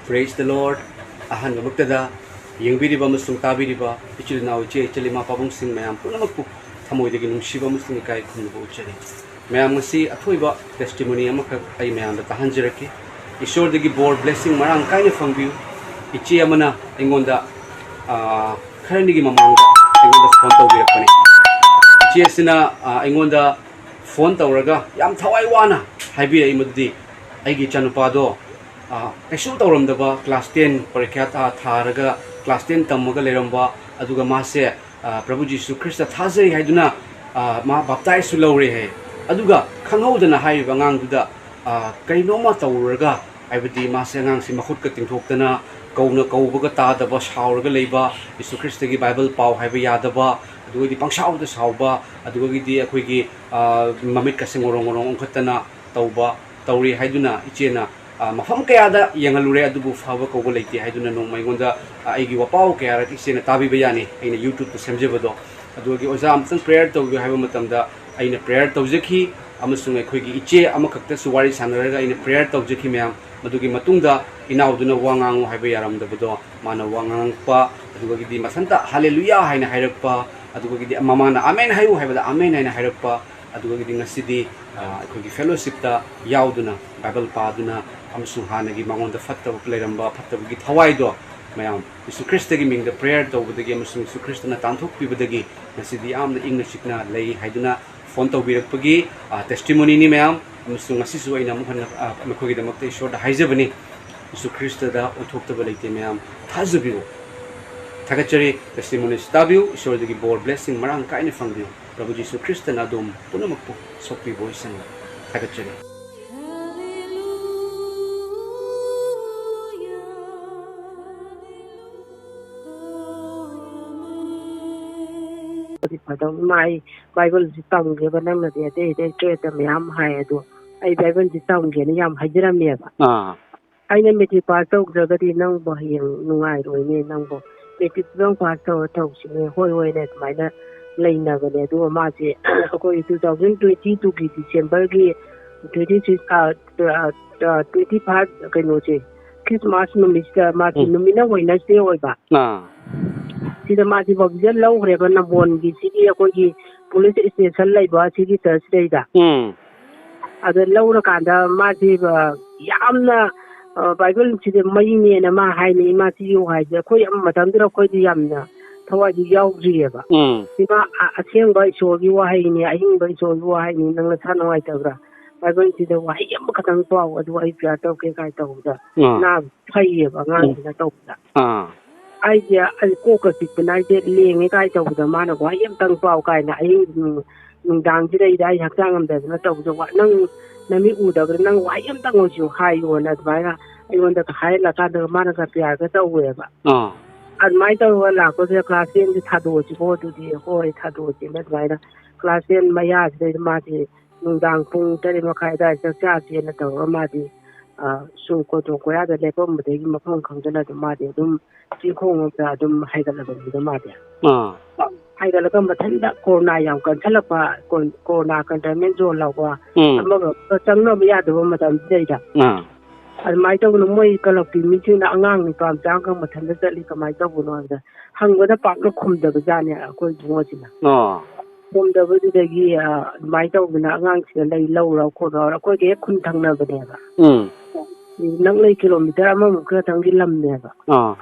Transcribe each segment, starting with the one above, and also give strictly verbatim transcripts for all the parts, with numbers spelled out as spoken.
Praise the Lord. ꯑꯍꯥꯟꯕꯃꯛꯇꯗ ꯌꯦꯡꯕꯤꯔꯤꯕ ꯑꯃꯁꯨꯡ ꯇꯥꯕꯤꯔꯤꯕ ꯏꯆꯤꯜ ꯏꯅꯥꯎ, ꯏꯆꯦ ꯏꯆꯜ, ꯏꯃꯥ ꯄꯥꯕꯨꯡꯁꯤꯡ ꯃꯌꯥꯝ ꯄꯨꯝꯅꯃꯛꯄꯨ ꯊꯃꯣꯏꯗꯒꯤ ꯅꯨꯡꯁꯤꯕ ꯑꯃꯁꯨꯡ ꯏꯀꯥꯏ ꯈꯨꯝꯅꯕ ꯎꯠꯆꯔꯤ꯫ ꯃꯌꯥꯝ, ꯉꯁꯤ ꯑꯊꯣꯏꯕ testimony ꯑꯃꯈꯛ ꯑꯩ ꯃꯌꯥꯝꯗ ꯇꯥꯍꯟꯖꯔꯛꯀꯦ꯫ ꯏꯁꯣꯔꯗꯒꯤ ꯕꯣꯔ, blessing ꯃꯔꯥꯡ ꯀꯥꯏꯅ ꯐꯪꯕꯤꯌꯨ꯫ ꯏꯆꯦ ꯑꯃꯅ ꯑꯩꯉꯣꯟꯗ, ꯑꯥ, ꯈꯔꯅꯤꯒꯤ ꯃꯃꯥꯡꯗ ꯑꯩꯉꯣꯟꯗ phone ꯇꯧꯕꯤꯔꯛꯄꯅꯤ꯫ ꯏꯆꯦ ꯑꯁꯤꯅ, ꯑꯥ, ꯑꯩꯉꯣꯟꯗ phone ꯇꯧꯔꯒ ꯌꯥꯝ ꯊꯋꯥꯏ ꯋꯥꯅ ꯍꯥꯏꯕꯤꯔꯛꯏ ꯃꯗꯨꯗꯤ, ꯑꯩꯒꯤ ꯏꯆꯥꯅꯨꯄꯥꯗꯣ, ꯑꯥ, ꯀꯩꯁꯨ ꯇꯧꯔꯝꯗꯕ class ten ꯄꯔꯤꯈ꯭ꯌꯥ ꯊꯥ-, ꯊꯥꯔꯒ class ten ꯇꯝꯃꯒ ꯂꯩꯔꯝꯕ, ꯑꯗꯨꯒ ꯃꯥꯁꯦ, ꯑꯥ, ꯄ꯭ꯔꯚꯨ ꯖꯤꯁꯨ ꯈ꯭ꯔꯤꯁꯇ ꯊꯥꯖꯩ ꯍꯥꯏꯗꯨꯅ, ꯑꯥ, ꯃꯥ baptizeꯁꯨ ꯂꯧꯔꯦ ꯍꯥꯏ꯫ ꯑꯗꯨꯒ ꯈꯪꯍꯧꯗꯅ ꯍꯥꯏꯔꯤꯕ ꯑꯉꯥꯡꯗꯨꯗ, ꯑꯥ, ꯀꯩꯅꯣꯝꯃ ꯇꯧꯔꯨꯔꯒ, ꯍꯥꯏꯕꯗꯤ ꯃꯥꯁꯦ, ꯑꯉꯥꯡꯁꯤ ꯃꯈꯨꯠꯀ ꯇꯤꯡꯊꯣꯛꯇꯅ, ꯀꯧꯅ ꯀꯧꯕꯒ ꯇꯥꯗꯕ, ꯁꯥꯎꯔꯒ ꯂꯩꯕ, ꯖꯤꯁꯨ ꯈ꯭ꯔꯤꯁꯇꯒꯤ ꯕꯥꯏꯕꯜ ꯄꯥꯎ ꯍꯥꯏꯕ ꯌꯥꯗꯕ, ꯑꯗꯨꯒꯗꯤ ꯄꯪꯁꯥꯎꯗ ꯁꯥꯎꯕ, ꯑꯗꯨꯒꯗꯤ ꯑꯩꯈꯣꯏꯒꯤ, ꯑꯥ, ꯃꯃꯤꯠꯀꯁꯦ ꯉꯣꯔꯣꯡ ꯉꯣꯔꯣꯡ ꯑꯣꯟꯈꯠꯇꯅ ꯇꯧꯕ, ꯇꯧꯔꯤ ꯍꯥꯏꯗꯨꯅ ꯏꯆꯦꯅ, ꯑ, ꯃꯐꯝ ꯀꯌꯥꯗ ꯌꯦꯡꯍꯜꯂꯨꯔꯦ, ꯑꯗꯨꯕꯨ ꯐꯕ ꯀꯧꯕ ꯂꯩꯇꯦ ꯍꯥꯏꯗꯨꯅ ꯅꯣꯡꯃ ꯑꯩꯉꯣꯟꯗ, ꯑ, ꯑꯩꯒꯤ ꯋꯥꯄꯥꯎ ꯀꯌꯥꯔꯛ ꯏꯆꯦꯅ ꯇꯥꯕꯤꯕ ꯌꯥꯅꯤ, ꯑꯩꯅ YouTubeꯇ ꯁꯦꯝꯖꯕꯗꯣ꯫ ꯑꯗꯨꯒꯤ, "ꯑꯣꯖꯥ, ꯑꯝꯇꯪ prayer ꯇꯧꯕꯤꯌꯨ" ꯍꯥꯏꯕ ꯃꯇꯝꯗ ꯑꯩꯅ prayer ꯇꯧꯖꯈꯤ, ꯑꯃꯁꯨꯡ ꯑꯩꯈꯣꯏꯒꯤ ꯏꯆꯦ ꯑꯃꯈꯛꯇꯁꯨ ꯋꯥꯔꯤ ꯁꯥꯟꯅꯔꯒ ꯑꯩꯅ prayer ꯇꯧꯖꯈꯤ ꯃꯌꯥꯝ꯫ ꯃꯗꯨꯒꯤ ꯃꯇꯨꯡꯗ ꯏꯅꯥꯎꯗꯨꯅ ꯋꯥ ꯉꯥꯡꯉꯨ ꯍꯥꯏꯕ ꯌꯥꯔꯝꯗꯕꯗꯣ ꯃꯥꯅ ꯋꯥ ꯉꯥꯡꯉꯛꯄ, ꯑꯗꯨꯒꯤꯗꯤ ꯃꯊꯟꯇ "ꯍꯥꯂꯦꯂꯨꯌꯥ" ꯍꯥꯏꯅ ꯍꯥꯏꯔꯛꯄ, ꯑꯗꯨꯒꯤꯗꯤ ꯃꯃꯥꯅ "ꯑꯃꯦꯟ ꯍꯥꯏꯌꯨ" ꯍꯥꯏꯕꯗ "ꯑꯃꯦꯟ" ꯍꯥꯏꯅ ꯍꯥꯏꯔꯛꯄ, ꯑꯗꯨꯒꯤꯗꯤ ꯉꯁꯤꯗꯤ, ꯑ, ꯑꯩꯈꯣꯏꯒꯤ fellowshipꯇ ꯌꯥꯎꯗꯨꯅ, ꯕꯥꯏꯕꯜ ꯄꯥꯗꯨꯅ, ꯑꯃꯁꯨꯡ ꯍꯥꯟꯅꯒꯤ ꯃꯉꯣꯟꯗ ꯐꯠꯇꯕ ꯂꯩꯔꯝꯕ, ꯐꯠꯇꯕꯒꯤ ꯊꯋꯥꯏꯗꯣ ꯃꯌꯥꯝ ꯖꯤꯁꯨ ꯈ꯭ꯔꯤꯁꯇꯒꯤ ꯃꯤꯡꯗ prayer ꯇꯧꯕꯗꯒꯤ ꯑꯃꯁꯨꯡ ꯖꯤꯁꯨ ꯈ꯭ꯔꯤꯁꯇꯅ ꯇꯥꯟꯊꯣꯛꯄꯤꯕꯗꯒꯤ ꯉꯁꯤꯗꯤ ꯌꯥꯝꯅ ꯏꯪꯅ ꯆꯤꯛꯅ ꯂꯩ ꯍꯥꯏꯗꯨꯅ phone ꯇꯧꯕꯤꯔꯛꯄꯒꯤ, ꯑ, testimonyꯅꯤ ꯃꯌꯥꯝ꯫ ꯑꯃꯁꯨꯡ ꯉꯁꯤꯁꯨ ꯑꯩꯅ ꯑꯃꯨꯛ ꯍꯟꯅ, ꯑ, ꯅꯈꯣꯏꯒꯤꯗꯃꯛꯇ ꯏꯁꯣꯔꯗ ꯍꯥꯏꯖꯕꯅꯤ, ꯖꯤꯁꯨ ꯈ꯭ꯔꯤꯁꯇꯗ ꯑꯣꯏꯊꯣꯛꯇꯕ ꯂꯩꯇꯦ ꯃꯌꯥꯝ, ꯊꯥꯖꯕꯤꯌꯨ꯫ ꯊꯥꯒꯠꯆꯔꯤ꯫ Testimonies ꯇꯥꯕꯤꯌꯨ꯫ ꯏꯁꯣꯔꯗꯒꯤ ꯕꯣꯔ, blessing ꯃꯔꯥꯡ ꯀꯥꯏꯅ ꯐꯪꯕꯤꯌꯨ꯫ ꯄ꯭ꯔꯚꯨ ꯖꯤꯁꯨ ꯈ꯭ꯔꯤꯁꯇꯅ ꯑꯗꯣꯝ ꯄꯨꯝꯅꯃꯛꯄꯨ ꯁꯣꯛꯄꯤꯕ ꯑꯣꯏꯁꯅꯨ꯫ ꯊꯥꯒꯠꯆꯔꯤ꯫ ꯐꯗꯧ ꯏꯃꯥ, ꯑꯩ ꯕꯥꯏꯕꯜꯁꯤ ꯇꯝꯒꯦꯕ, ꯅꯪꯅꯗꯤ ꯑꯇꯩ ꯑꯇꯩ ꯇ꯭ꯔꯦꯠꯇ ꯃꯌꯥꯝ ꯍꯥꯏ, ꯑꯗꯣ ꯑꯩ ꯕꯥꯏꯕꯜꯁꯤ ꯇꯝꯒꯦꯅ ꯌꯥꯝ ꯍꯥꯏꯖꯔꯝꯃꯦꯕ꯫ ꯑꯥ꯫ ꯑꯩꯅ ꯃꯦꯇ꯭ꯔꯤꯛ ꯄꯥꯁ ꯇꯧꯗ꯭ꯔꯒꯗꯤ ꯅꯪꯕꯨ ꯍꯌꯦꯡ ꯅꯨꯡꯉꯥꯏꯔꯣꯏꯅꯦ, ꯅꯪꯕꯨ ꯃꯦꯇ꯭ꯔꯤꯛꯇꯨꯗꯪ ꯄꯥꯁ ꯇꯧꯔ ꯇꯧꯁꯤꯅꯦ꯫ ꯍꯣꯏ, ꯍꯣꯏꯅꯦ, ꯑꯗꯨꯃꯥꯏꯅ ꯂꯩꯅꯕꯅꯦ꯫ ꯑꯗꯨꯒ ꯃꯥꯁꯦ ꯑꯩꯈꯣꯏ two thousand twenty twoꯒꯤ Decemberꯒꯤ twenty six, ꯑ, ꯑ, ꯑ, twenty five ꯀꯩꯅꯣꯁꯦ, ꯈ꯭ꯔꯤꯁꯃꯥꯁ ꯅꯨꯃꯤꯠꯁꯤꯗ ꯃꯥꯁꯤ ꯎꯝ꯫ ꯅꯨꯃꯤꯠꯅ Wednesday ꯑꯣꯏꯕ꯫ ꯑꯥ꯫ ꯁꯤꯗ ꯃꯥꯁꯤ ꯄꯣꯕꯤꯖꯟ ꯂꯧꯈ꯭ꯔꯦꯕ ꯅꯝꯕꯣꯜꯒꯤ ꯁꯤꯒꯤ ꯑꯩꯈꯣꯏꯒꯤ ꯄꯨꯂꯤꯁ ꯁ꯭ꯇꯦꯁꯟ ꯂꯩꯕ ꯁꯤꯒꯤ ꯆꯔꯆꯁꯤꯗꯩꯗ꯫ ꯎꯝ꯫ ꯑꯗ ꯂꯧꯔꯀꯥꯟꯗ ꯃꯥꯁꯤ, ꯑ, ꯌꯥꯝꯅ, ꯑ, ꯕꯥꯏꯕꯜꯁꯤꯗꯤ ꯃꯩꯅꯦꯅ ꯃꯥ ꯍꯥꯏꯅꯤ꯫ ꯃꯥ ꯁꯤ ꯌꯧ ꯍꯥꯏꯁꯦ ꯑꯩꯈꯣꯏ ꯌꯥꯝ ꯃꯇꯝꯗꯨꯗ ꯑꯩꯈꯣꯏꯗꯤ ꯌꯥꯝꯅ ꯊꯋꯥꯏꯗꯤ ꯌꯥꯎꯗ꯭ꯔꯤꯑꯕ꯫ ꯎꯝ꯫ ꯁꯤ ꯃꯥ ꯑ-, ꯑꯁꯦꯡꯕ ꯏꯁꯣꯔꯒꯤ ꯋꯥꯍꯩꯅꯤ, ꯑꯍꯤꯡꯕ ꯏꯁꯣꯔꯒꯤ ꯋꯥꯍꯩꯅꯤ, ꯅꯪ ꯅꯁꯥ ꯅꯨꯡꯉꯥꯏꯇꯕ꯭ꯔꯥ? ꯕꯥꯏꯕꯜꯁꯤꯗ ꯋꯥꯍꯩ ꯑꯃꯈꯛꯇꯪ ꯄꯥꯎ, ꯑꯗꯨ ꯑꯩ prayer ꯇꯧꯒꯦ ꯀꯥꯏ ꯇꯧꯕꯗ ꯑꯥ꯫ ꯃꯥ ꯐꯩꯌꯦꯕ ꯑꯉꯥꯡꯁꯤꯅ ꯇꯧꯕꯗ꯫ ꯑꯥ꯫ ꯑꯩꯁꯦ, ꯑꯩ ꯀꯣꯛꯀ ꯆꯤꯛꯄꯅ ꯑꯩꯁꯦ ꯂꯦꯡꯉꯦ ꯀꯥꯏ ꯇꯧꯕꯗ ꯃꯥꯅ ꯋꯥꯍꯩ ꯑꯃꯇꯪ ꯄꯥꯎ ꯀꯥꯏꯅ ꯑꯍꯤꯡ ꯅꯨꯡ-, ꯅꯨꯡꯗꯥꯡꯁꯤꯗꯩꯗ ꯑꯩ ꯍꯛꯆꯥꯡ ꯉꯝꯗꯗꯅ ꯇꯧꯕꯗ ꯋꯥ-, "ꯅꯪ ꯅꯃꯤꯠ ꯎꯗꯕ꯭ꯔꯥ? ꯅꯪ ꯋꯥꯍꯩ ꯑꯃꯇꯪ ꯑꯣꯏꯁꯨ ꯍꯥꯏꯌꯣꯅ" ꯑꯗꯨꯃꯥꯏꯅ ꯑꯩꯉꯣꯟꯗꯒ ꯍꯥꯏꯍꯜꯂꯀꯥꯟꯗꯒ ꯃꯥꯅꯒ prayer ꯒ ꯇꯧꯋꯦꯕ꯫ ꯑꯥ꯫ ꯑꯗꯨꯃꯥꯏꯅ ꯇꯧꯔꯒ ꯂꯥꯛꯄꯁꯤꯗ class ten ꯁꯤ ꯊꯥꯗꯣꯛꯑꯁꯤꯀꯣ ꯑꯗꯨꯗꯤ, ꯍꯣꯏ ꯊꯥꯗꯣꯛꯑꯁꯦꯅ ꯑꯗꯨꯃꯥꯏꯅ class ten ꯃꯌꯥꯁꯤꯗꯩꯗ ꯃꯥꯁꯦ ꯅꯨꯡꯗꯥꯡ ꯄꯨꯡ ꯇꯔꯦꯠ ꯃꯈꯥꯏ ꯑꯗꯨꯋꯥꯏꯗ ꯆꯥꯛ ꯆꯥꯁꯦꯅ ꯇꯧꯔꯒ ꯃꯥꯗꯤ, ꯑ, ꯁꯨꯝ ꯀꯣꯟꯊꯣꯡ ꯀꯣꯌꯥꯗ ꯂꯦꯞꯄꯝꯕꯗꯒꯤ ꯃꯐꯝ ꯈꯪꯗꯅ ꯑꯗꯨꯝ ꯃꯥꯗꯤ ꯑꯗꯨꯝ ꯆꯤꯡꯈꯣꯡ ꯑꯃꯗ ꯑꯗꯨꯝ ꯍꯥꯏꯒꯠꯂꯕꯅꯤꯗ ꯃꯥꯗꯤ꯫ ꯑꯥ꯫ ꯍꯥꯏꯒꯠꯂꯒ ꯃꯊꯟꯇ ꯀꯣꯔꯣꯅꯥ ꯌꯥꯝ ꯀꯟꯁꯜꯂꯛꯄ, ꯀꯣꯟ-, ꯀꯣꯔꯣꯅꯥ containment zone ꯂꯥꯎꯕ ꯎꯝ꯫ ꯑꯃꯒ ꯑꯃꯒ ꯆꯪꯅꯕ ꯌꯥꯗꯕ ꯃꯇꯝꯁꯤꯗꯩꯗ꯫ ꯑꯥ꯫ ꯑꯗꯨꯃꯥꯏꯅ ꯇꯧꯗꯅ ꯃꯣꯏ ꯀ꯭ꯂꯕꯀꯤ ꯃꯤꯁꯤꯡꯅ ꯑꯉꯥꯡ ꯅꯨꯄꯥ ꯃꯆꯥ ꯑꯃꯈꯛ ꯃꯊꯟꯇ ꯆꯠꯂꯤ, ꯀꯃꯥꯏꯅ ꯇꯧꯕꯅꯣ ꯍꯥꯏꯕꯗ ꯍꯪꯕꯗ ꯄꯥꯛꯅ ꯈꯨꯝꯗꯕꯖꯥꯠꯅꯦ ꯑꯩꯈꯣꯏ ꯏꯕꯨꯡꯉꯣꯁꯤꯅ꯫ ꯑꯣ꯫ ꯈꯨꯝꯗꯕꯗꯨꯗꯒꯤ, ꯑ, ꯑꯗꯨꯃꯥꯏꯅ ꯇꯧꯗꯅ ꯑꯉꯥꯡꯁꯤꯗ ꯂꯩ ꯂꯧꯔ ꯈꯣꯠꯂꯣ, ꯑꯩꯈꯣꯏꯒ ꯍꯦꯛ ꯈꯨꯟ ꯊꯪꯅꯕꯅꯦꯕ꯫ ꯎꯝ꯫ ꯅꯛꯅꯩ, ꯀꯤꯂꯣꯃꯤꯇꯔ ꯑꯃꯃꯨꯛ ꯈꯔꯇꯪꯒꯤ ꯂꯝꯅꯦꯕ꯫ ꯑꯥ꯫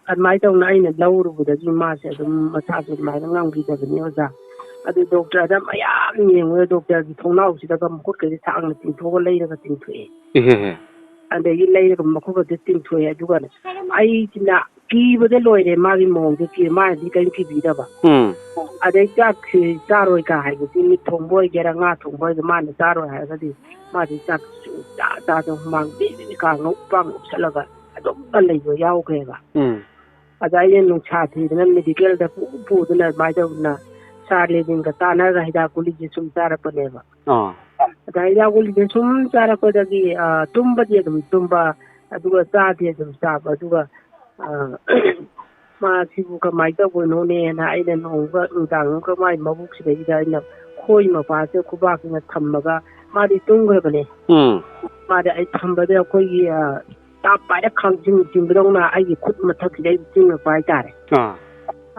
ꯑꯗꯨꯃꯥꯏꯅ ꯇꯧꯅ ꯑꯩꯅ ꯂꯧꯔꯨꯕꯗꯒꯤ ꯃꯥꯁꯦ ꯑꯗꯨꯝ ꯃꯁꯥꯁꯦ ꯑꯗꯨꯃꯥꯏꯅ ꯉꯝꯈꯤꯗꯕꯅꯤ ꯑꯣꯖꯥ꯫ ꯑꯗꯨ ꯗꯣꯛꯇꯔꯗ ꯃꯌꯥꯝ ꯌꯦꯡꯉꯨꯔꯦ, ꯗꯣꯛꯇꯔꯒꯤ ꯊꯣꯡꯅꯥꯎꯁꯤꯗꯒ ꯃꯈꯨꯠꯀꯁꯦ ꯁꯥꯡꯅ ꯇꯤꯡꯊꯣꯛꯑꯒ ꯂꯩꯔꯒ ꯇꯤꯡꯊꯣꯛꯑꯦ꯫ ꯏꯍꯦꯍꯦ꯫ ꯑꯗꯒꯤ ꯂꯩꯔꯒ ꯃꯈꯨꯠꯀꯁꯦ ꯇꯤꯡꯊꯣꯛꯑꯦ꯫ ꯑꯗꯨꯒ ꯑꯩꯁꯤꯅ ꯀꯤꯕꯗ ꯂꯣꯏꯔꯦ ꯃꯥꯒꯤ ꯃꯑꯣꯡꯗꯣ ꯀꯤ-, ꯃꯥꯅꯗꯤ ꯀꯔꯤꯝ ꯀꯤꯕꯤꯗꯕ꯫ ꯎꯝ꯫ ꯑꯗꯩ ꯆꯥꯛꯁꯤ ꯆꯥꯔꯣꯏ ꯀ ꯍꯥꯏꯕꯗꯤ ꯃꯤꯠ ꯊꯣꯡꯕ ꯑꯣꯏꯒꯦꯔꯥ ꯉꯥ ꯊꯣꯡꯕ ꯑꯣꯏꯒꯦꯔꯥ ꯃꯥꯅ ꯆꯥꯔꯣꯏ ꯍꯥꯏꯔꯒꯗꯤ ꯃꯥꯗꯤ ꯆꯥꯛ ꯁꯨꯡꯆꯥ ꯆꯥꯗ ꯍꯨꯃꯥꯡ ꯕꯤꯔꯤ ꯕꯤꯔꯤ ꯀꯥꯡꯉ ꯎꯄꯥꯡ ꯎꯞꯁꯜꯂꯒ ꯑꯗꯨꯝ ꯂꯩꯕ ꯌꯥꯎꯈ꯭ꯔꯦꯕ꯫ ꯎꯝ꯫ ꯑꯗ ꯑꯩꯅ ꯅꯨꯡꯁꯥ ꯊꯤꯗꯅ ꯃꯦꯗꯤꯀꯦꯜꯗ ꯄꯨ ꯄꯨꯗꯅ ꯑꯗꯨꯃꯥꯏꯅ ꯇꯧꯗꯅ ꯁꯥꯔ ꯂꯦꯅꯤꯟꯒ ꯇꯥꯟꯅꯔꯒ ꯍꯤꯗꯥꯛ ꯒꯨꯂꯤꯁꯦ ꯁꯨꯝ ꯆꯥꯔꯛꯄꯅꯦꯕ꯫ ꯑꯥ꯫ ꯑꯗ ꯍꯤꯗꯥꯛ ꯒꯨꯂꯤꯁꯦ ꯁꯨꯝ ꯆꯥꯔꯛꯄꯗꯒꯤ, ꯑ, ꯇꯨꯝꯕꯗꯤ ꯑꯗꯨꯝ ꯇꯨꯝꯕ, ꯑꯗꯨꯒ ꯆꯥꯗꯤ ꯑꯗꯨꯝ ꯆꯥꯕ, ꯑꯗꯨꯒ, ꯑ, ꯃꯥꯁꯤꯕꯨ ꯀꯃꯥꯏꯅ ꯇꯧꯕꯅꯣꯅꯦꯅ ꯑꯩꯅ ꯅꯣꯡꯃ ꯅꯨꯡꯗꯥꯡ ꯑꯃꯈꯛ ꯃꯥꯏ ꯃꯕꯨꯛꯁꯤꯗꯩꯗ ꯑꯩꯅ ꯈꯣꯏ ꯃꯄꯥꯁꯦ ꯈꯨꯕꯥꯛꯁꯤꯅ ꯊꯝꯃꯒ ꯃꯥꯗꯤ ꯇꯨꯝꯈ꯭ꯔꯕꯅꯦ꯫ ꯎꯝ꯫ ꯃꯥꯗꯤ ꯑꯩ ꯊꯝꯕꯗ ꯑꯩꯈꯣꯏꯒꯤ, ꯑ, ꯇꯥꯞ ꯄꯥꯏꯔ ꯈꯥꯡꯖꯤꯡ ꯆꯤꯡꯕꯗꯧꯅ ꯑꯩꯒꯤ ꯈꯨꯠ ꯃꯊꯛꯁꯤꯗ ꯑꯩ ꯆꯤꯡꯉꯛꯄ ꯍꯥꯏꯇꯥꯔꯦ꯫ ꯑꯥ꯫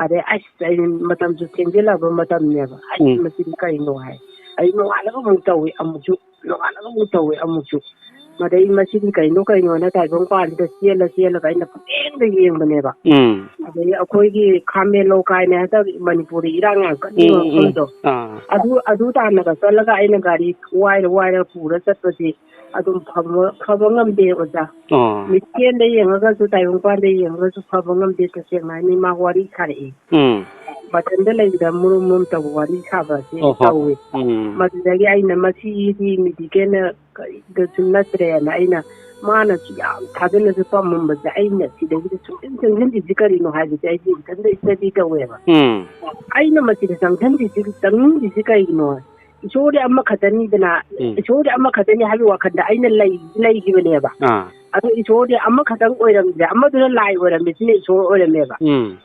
ꯑꯗꯩ ꯑꯁ ꯑꯩ ꯃꯇꯝꯁꯨ ꯊꯦꯡꯖꯤꯜꯂꯛꯑꯕ ꯃꯇꯝꯅꯦꯕ꯫ ꯑꯁ ꯎꯝ꯫ ꯃꯁꯤꯗꯤ ꯀꯩꯅꯣ ꯍꯥꯏ꯫ ꯑꯩ ꯅꯣꯡꯉꯥꯜꯂꯒ ꯑꯃꯨꯛ ꯇꯧꯏ ꯑꯃꯨꯛꯁꯨ, ꯅꯣꯡꯉꯥꯜꯂꯒ ꯑꯃꯨꯛ ꯇꯧꯏ ꯑꯃꯨꯛꯁꯨ꯫ ꯃꯗꯩ ꯃꯁꯤꯗꯤ ꯀꯩꯅꯣ ꯀꯩꯅꯣꯅ ꯇꯥꯏꯕꯪ ꯄꯥꯟꯁꯤꯗ ꯆꯦꯜꯂ ꯆꯦꯜꯂꯒ ꯑꯩꯅ ꯄꯨꯡꯌꯦꯡꯗ ꯌꯦꯡꯕꯅꯦꯕ꯫ ꯎꯝ꯫ ꯑꯗꯩ ꯑꯩꯈꯣꯏꯒꯤ ꯈꯥꯃꯦꯟꯂꯣꯛ ꯀꯥꯏꯅ ꯍꯟꯗꯛ ꯃꯅꯤꯄꯨꯔꯗ ꯏꯔꯥꯡ ꯌꯥꯝ ꯀꯟꯅ ꯎꯝ, ꯎꯝ, ꯎꯝ꯫ ꯃꯐꯝꯗꯣ꯫ ꯑꯥ꯫ ꯑꯗꯨ, ꯑꯗꯨ ꯇꯥꯟꯅꯒ ꯆꯠꯂꯒ ꯑꯩꯅ ꯒꯥꯔꯤ ꯋꯥꯏꯔ ꯋꯥꯏꯔ ꯄꯨꯔ ꯆꯠꯄꯁꯤ ꯑꯗꯨꯝ ꯐꯕ, ꯐꯕ ꯉꯝꯗꯦ ꯑꯣꯖꯥ꯫ ꯑꯣ꯫ ꯃꯤꯠꯁꯦꯟꯗ ꯌꯦꯡꯉꯒꯁꯨ, ꯇꯥꯏꯕꯪꯄꯥꯟꯗ ꯌꯦꯡꯉꯒꯁꯨ ꯐꯕ ꯉꯝꯗꯦ꯫ ꯇꯁꯦꯡꯅ ꯍꯥꯏꯅꯤ, ꯃꯥ ꯋꯥꯔꯤ ꯁꯥꯔꯛꯏ꯫ ꯎꯝ꯫ ꯃꯊꯟꯇ ꯂꯩꯕꯗ ꯃꯨꯔꯨꯝ ꯃꯨꯔꯨꯝ ꯇꯧꯕ ꯋꯥꯔꯤ ꯁꯥꯕꯁꯦ ꯑꯣ ꯍꯣ꯫ ꯇꯧꯏ꯫ ꯎꯝ꯫ ꯃꯗꯨꯗꯒꯤ ꯑꯩꯅ ꯃꯁꯤꯗꯤ ꯃꯦꯗꯤꯀꯦꯜꯅ ꯀꯔꯤꯗꯁꯨ ꯅꯠꯇ꯭ꯔꯦꯅ ꯑꯩꯅ, ꯃꯥꯅꯁꯨ ꯌꯥꯝ ꯊꯥꯖꯅꯁꯨ ꯄꯥꯝꯃꯝꯕꯁꯦ ꯑꯩꯅ ꯁꯤꯗꯒꯤꯗꯤ ꯁꯨꯡꯆꯪ ꯆꯪꯁꯤꯟꯗ꯭ꯔꯤꯁꯤ ꯀꯔꯤꯅꯣ ꯍꯥꯏꯕꯁꯦ ꯑꯩꯁꯦ ꯏꯊꯟꯇ ꯏꯁꯇꯗꯤ ꯇꯧꯋꯦꯕ꯫ ꯎꯝ꯫ ꯑꯩꯅ ꯃꯁꯤꯗ ꯆꯪꯁꯤꯟꯗ꯭ꯔꯤꯁꯤ, ꯆꯪꯅꯤꯡꯗ꯭ꯔꯤꯁꯤ ꯀꯩꯒꯤꯅꯣ? ꯏꯁꯣꯔꯗꯤ ꯑꯃꯈꯛꯇꯅꯤꯗꯅ, ꯎꯝ꯫ ꯏꯁꯣꯔꯗꯤ ꯑꯃꯈꯛꯇꯅꯤ ꯍꯥꯏꯕꯒꯤ ꯋꯥꯈꯜꯗ ꯑꯩꯅ ꯂꯩ-, ꯂꯩꯈꯤꯕꯅꯦꯕ꯫ ꯑꯥ꯫ ꯑꯗꯣ ꯏꯁꯣꯔꯗꯤ ꯑꯃꯈꯛꯇꯪ ꯑꯣꯏꯔꯝꯗ꯭ꯔꯦ, ꯑꯃꯗꯨꯅ ꯂꯥꯏ ꯑꯣꯏꯔꯝꯃꯤꯁꯤꯅ ꯏꯁꯣꯔ ꯑꯣꯏꯔꯝꯃꯦꯕ꯫ ꯎꯝ꯫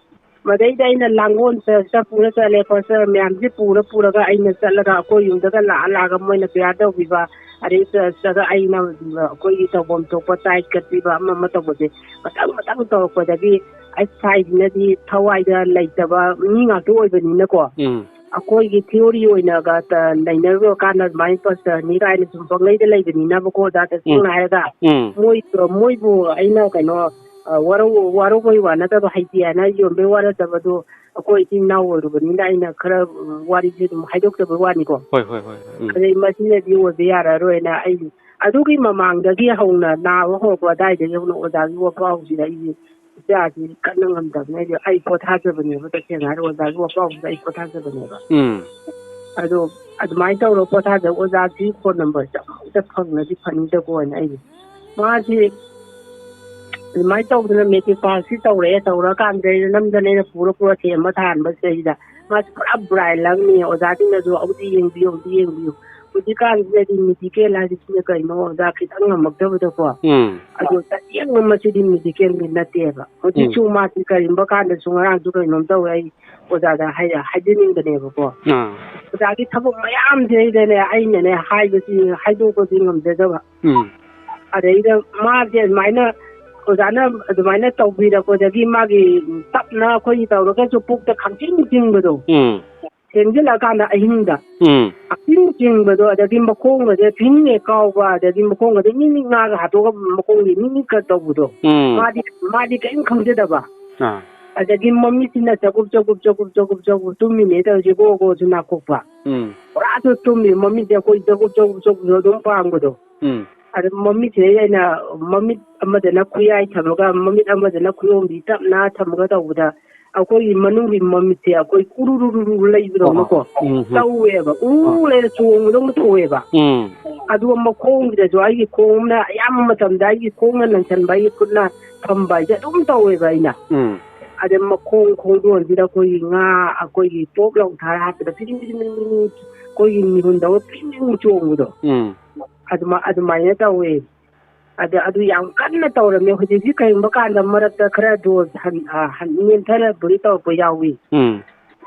ꯃꯗꯩꯗ ꯑꯩꯅ ꯂꯥꯡꯒꯣꯜ ꯆ-, ꯆ ꯄꯨꯔ ꯆꯠꯂꯦ, ꯄꯣꯁꯇꯔ ꯃꯌꯥꯝꯁꯦ ꯄꯨꯔ ꯄꯨꯔꯒ ꯑꯩꯅ ꯆꯠꯂꯒ ꯑꯩꯈꯣꯏ ꯌꯨꯝꯗꯒ ꯂꯥꯛꯑ ꯂꯥꯛꯑꯒ ꯃꯣꯏꯅ prayer ꯇꯧꯕꯤꯕ, ꯑꯗꯩ ꯆ-, ꯆꯠꯂꯒ ꯑꯩꯅ ꯑꯩꯈꯣꯏꯒꯤ ꯇꯧꯐꯝ ꯊꯣꯛꯄ ꯇꯥꯏꯠ ꯀꯠꯄꯤꯕ ꯑꯃ ꯑꯃ ꯇꯧꯕꯁꯦ ꯃꯊꯪ ꯃꯊꯪ ꯇꯧꯔꯛꯄꯗꯒꯤ ꯑꯩ ꯁ꯭ꯋꯥꯏꯁꯤꯅꯗꯤ ꯊꯋꯥꯏꯗ ꯂꯩꯇꯕ ꯃꯤ ꯉꯥꯛꯇ ꯑꯣꯏꯕꯅꯤꯅꯀꯣ꯫ ꯎꯝ꯫ ꯑꯩꯈꯣꯏꯒꯤ theory ꯑꯣꯏꯅꯒ ꯇ-, ꯅꯩꯅꯔꯨꯔꯀꯥꯟꯗ ꯑꯗꯨꯃꯥꯏꯅ ꯄꯣꯁꯇꯔꯅꯤ ꯀꯥꯏꯅ ꯁꯨꯝ ꯄꯪꯂꯩꯗ ꯂꯩꯕꯅꯤꯅꯕꯀꯣ, ꯑꯣꯖꯥ, ꯎꯝ꯫ ꯇꯁꯦꯡꯅ ꯍꯥꯏꯔꯒ ꯎꯝ꯫ ꯃꯣꯏ, ꯃꯣꯏꯕꯨ ꯑꯩꯅ ꯀꯩꯅꯣ, ꯑ, ꯋꯥꯔꯧ-, ꯋꯥꯔꯧꯕꯩ ꯋꯥ ꯅꯠꯇꯕ, ꯍꯩꯇꯦ ꯍꯥꯏꯅ ꯌꯣꯟꯕꯩ ꯋꯥ ꯅꯠꯇꯕ, ꯑꯗꯣ ꯑꯩꯈꯣꯏ ꯏꯆꯤꯟ ꯏꯅꯥꯎ ꯑꯣꯏꯔꯨꯕꯅꯤꯅ ꯑꯩꯅ ꯈꯔ, ꯎꯝ, ꯋꯥꯔꯤꯁꯦ ꯑꯗꯨꯝ ꯍꯥꯏꯗꯣꯛꯆꯕꯩ ꯋꯥꯅꯤꯀꯣ꯫ ꯍꯣꯏ, ꯍꯣꯏ, ꯍꯣꯏ, ꯍꯣꯏ꯫ ꯎꯝ꯫ ꯑꯗꯩ ꯃꯁꯤꯅꯗꯤ ꯑꯣꯏꯕ ꯌꯥꯔꯔꯣꯏꯅ ꯑꯩ ꯑꯗꯨꯒꯤ ꯃꯃꯥꯡꯗꯒꯤ ꯍꯧꯅ, ꯅꯥꯕ ꯍꯧꯔꯛꯄ ꯑꯗꯥꯏꯗꯒꯤ ꯍꯧꯅ ꯑꯣꯖꯥꯒꯤ ꯋꯥꯐꯥꯎꯁꯤꯗ ꯑꯩꯁꯦ ꯏꯆꯥꯁꯤ ꯀꯟꯅ ꯉꯝꯗꯕꯅꯦ꯫ ꯑꯩꯁꯦ ꯑꯩ ꯄꯣꯊꯥꯖꯕꯅꯦꯕ, ꯇꯁꯦꯡꯅ ꯍꯥꯏꯔ ꯑꯣꯖꯥꯒꯤ ꯋꯥꯐꯥꯎꯁꯤꯗ ꯑꯩ ꯄꯣꯊꯥꯖꯕꯅꯦꯕ꯫ ꯎꯝ꯫ ꯑꯗꯣ ꯑꯗꯨꯃꯥꯏꯅ ꯇꯧꯔꯒ ꯄꯣꯊꯥꯖꯕ ꯑꯣꯖꯥꯒꯤ phone numberꯁꯦ ꯑꯃꯨꯛꯇ ꯐꯪꯉꯗꯤ ꯐꯅꯤꯗꯀꯣ ꯍꯥꯏꯅ ꯑꯩꯁꯦ꯫ ꯃꯥꯁꯤ ꯑꯗꯨꯃꯥꯏꯅ ꯇꯧꯗꯅ matric passꯁꯤ ꯇꯧꯔꯛꯑꯦ꯫ ꯇꯧꯔꯀꯥꯟꯗ ꯑꯩꯅ ꯅꯝꯗꯅ ꯑꯩꯅ ꯄꯨꯔ ꯄꯨꯔ ꯊꯦꯝꯕ ꯊꯥꯍꯟꯕ ꯁꯤꯗꯩꯁꯤꯗ ꯃꯥꯁꯤ ꯄꯨꯔꯥ blind ꯂꯪꯅꯤ꯫ ꯑꯣꯖꯥꯁꯤꯡꯅꯁꯨ ꯑꯃꯨꯛꯇ ꯌꯦꯡꯕꯤꯌꯨ, ꯑꯃꯨꯛꯇ ꯌꯦꯡꯕꯤꯌꯨ꯫ ꯍꯧꯖꯤꯛꯀꯥꯟꯁꯤꯗꯗꯤ medical ꯍꯥꯏꯁꯤꯅ ꯀꯩꯅꯣ ꯑꯣꯖꯥ ꯈꯤꯇꯪ ꯉꯝꯃꯛꯇꯕꯗꯀꯣ꯫ ꯎꯝ꯫ ꯑꯗꯣ ꯇꯁꯦꯡꯅ ꯃꯁꯤꯗꯤ medicalꯒꯤ ꯅꯠꯇꯦꯕ꯫ ꯍꯧꯖꯤꯛꯁꯨ ꯎꯝ꯫ ꯃꯥꯁꯤ ꯀꯔꯤꯒꯨꯝꯕ ꯀꯥꯟꯗꯁꯨ ꯉꯔꯥꯡꯁꯨ ꯀꯩꯅꯣꯝ ꯇꯧꯋꯦ꯫ ꯑꯩ ꯑꯣꯖꯥꯗ ꯍꯥꯏ-, ꯍꯥꯏꯖꯅꯤꯡꯕꯅꯦꯕꯀꯣ꯫ ꯑꯥ꯫ ꯑꯣꯖꯥꯒꯤ ꯊꯕꯛ ꯃꯌꯥꯝꯁꯤꯗꯩꯗꯅꯦ ꯑꯩꯅꯅꯦ ꯍꯥꯏꯕꯁꯤ, ꯍꯥꯏꯗꯣꯛꯄꯗꯤ ꯉꯝꯖꯗꯕ꯫ ꯎꯝ꯫ ꯑꯗꯩꯗ ꯃꯥꯁꯦ ꯑꯗꯨꯃꯥꯏꯅ ꯑꯣꯖꯥꯅ ꯑꯗꯨꯃꯥꯏꯅ ꯇꯧꯕꯤꯔꯛꯄꯗꯒꯤ ꯃꯥꯒꯤ ꯇꯞꯅ ꯑꯩꯈꯣꯏꯒꯤ ꯇꯧꯔꯒꯁꯨ ꯄꯨꯛꯇ ꯈꯪꯆꯤꯡ ꯆꯤꯡꯕꯗꯣ꯫ ꯎꯝ꯫ ꯊꯦꯡꯖꯤꯜꯂꯛꯑꯀꯥꯟꯗ ꯑꯍꯤꯡꯗ ꯎꯝ꯫ ꯈꯪꯆꯤꯡ ꯆꯤꯡꯕꯗꯣ, ꯑꯗꯒꯤ ꯃꯈꯣꯡꯒꯁꯦ ꯐꯤꯡ ꯍꯦꯛ ꯀꯥꯎꯕ, ꯑꯗꯒꯤ ꯃꯈꯣꯡꯒꯁꯦ ꯃꯤꯠ ꯃꯤꯠ ꯉꯥꯒ ꯍꯥꯠꯇꯣꯛꯑꯒ ꯃꯈꯣꯡꯒꯤ ꯃꯤꯠ ꯃꯤꯠꯀ ꯇꯧꯕꯗꯣ꯫ ꯎꯝ꯫ ꯃꯥꯗꯤ, ꯃꯥꯗꯤ ꯀꯔꯤꯝ ꯈꯪꯖꯗꯕ꯫ ꯑꯥ꯫ ꯑꯗꯒꯤ ꯃꯃꯤꯠꯁꯤꯅ ꯆꯒꯨꯞ ꯆꯒꯨꯞ ꯆꯒꯨꯞ ꯆꯒꯨꯞ ꯆꯒꯨꯞ ꯇꯨꯝꯃꯤꯅꯦ ꯇꯧꯔꯤꯁꯦ, ꯒꯣ ꯒꯣꯁꯨ ꯅꯥꯀꯣꯛꯄ꯫ ꯎꯝ꯫ ꯄꯨꯔꯥꯁꯨ ꯇꯨꯝꯃꯤ, ꯃꯃꯤꯠꯁꯦ ꯑꯩꯈꯣꯏ ꯆꯒꯨꯞ ꯆꯒꯨꯞ ꯆꯒꯨꯞ ꯑꯗꯨꯝ ꯄꯥꯡꯕꯗꯣ꯫ ꯎꯝ꯫ ꯑꯗ ꯃꯃꯤꯠꯁꯦ ꯑꯩꯅ ꯃꯃꯤꯠ ꯑꯃꯗꯅ ꯈꯨꯌꯥꯏ ꯊꯝꯃꯒ, ꯃꯃꯤꯠ ꯑꯃꯗꯅ ꯈꯨꯌꯣꯝꯕꯤ ꯇꯞꯅ ꯊꯝꯃꯒ ꯇꯧꯕꯗ, ꯑꯩꯈꯣꯏꯒꯤ ꯃꯅꯨꯡꯒꯤ ꯃꯃꯤꯠꯁꯦ ꯑꯩꯈꯣꯏ ꯎꯔꯨꯔꯨꯔꯨꯔꯨ ꯂꯩꯕꯗꯧꯅꯀꯣ ꯑꯣ, ꯎꯝ, ꯎꯝ꯫ ꯇꯧꯋꯦꯕ꯫ ꯎꯔꯨ ꯑꯣ꯫ ꯂꯩꯔ ꯆꯣꯡꯕꯗꯧꯅ ꯇꯧꯋꯦꯕ꯫ ꯎꯝ꯫ ꯑꯗꯨꯒ ꯃꯈꯣꯡꯁꯤꯗꯁꯨ ꯑꯩꯒꯤ ꯈꯣꯡꯅ ꯑꯌꯥꯝꯕ ꯃꯇꯝꯗ ꯑꯩꯒꯤ ꯈꯣꯡꯅ ꯂꯪꯁꯟꯕ, ꯑꯩꯒꯤ ꯈꯨꯠꯅ ꯊꯝꯕ ꯍꯥꯏꯁꯦ ꯑꯗꯨꯝ ꯇꯧꯋꯦꯕ ꯑꯩꯅ꯫ ꯎꯝ꯫ ꯑꯗꯩ ꯃꯈꯣꯡ ꯈꯣꯡꯗꯣꯟꯁꯤꯗ ꯑꯩꯈꯣꯏꯒꯤ ꯉꯥ, ꯑꯩꯈꯣꯏꯒꯤ ꯄꯣꯞ ꯂꯥꯎ ꯊꯥꯔ ꯍꯥꯞꯄꯗ ꯐꯤꯗꯤꯡ ꯐꯤꯗꯤꯡ ꯐꯤꯗꯤꯡ ꯐꯤꯗꯤꯡ ꯑꯩꯈꯣꯏꯒꯤ ꯃꯤꯍꯨꯟꯗꯧꯅ ꯐꯤꯗꯤꯡ ꯐꯤꯗꯤꯡ ꯆꯣꯡꯕꯗꯣ꯫ ꯎꯝ꯫ ꯑꯗꯨꯃ-, ꯑꯗꯨꯃꯥꯏꯅ ꯇꯧꯋꯦ꯫ ꯑꯗ ꯑꯗꯨ ꯌꯥꯝ ꯀꯟꯅ ꯇꯧꯔꯝꯃꯦ꯫ ꯍꯧꯖꯤꯛꯇꯤ ꯀꯔꯤꯒꯨꯝꯕ ꯀꯥꯟꯗ ꯃꯔꯛꯇ ꯈꯔ ꯗꯣꯁ ꯍꯟ-, ꯑ, ꯍꯟ-, ꯅꯦꯝꯊꯅꯕꯨꯗꯤ ꯇꯧꯔꯛꯄ ꯌꯥꯎꯏ꯫ ꯎꯝ꯫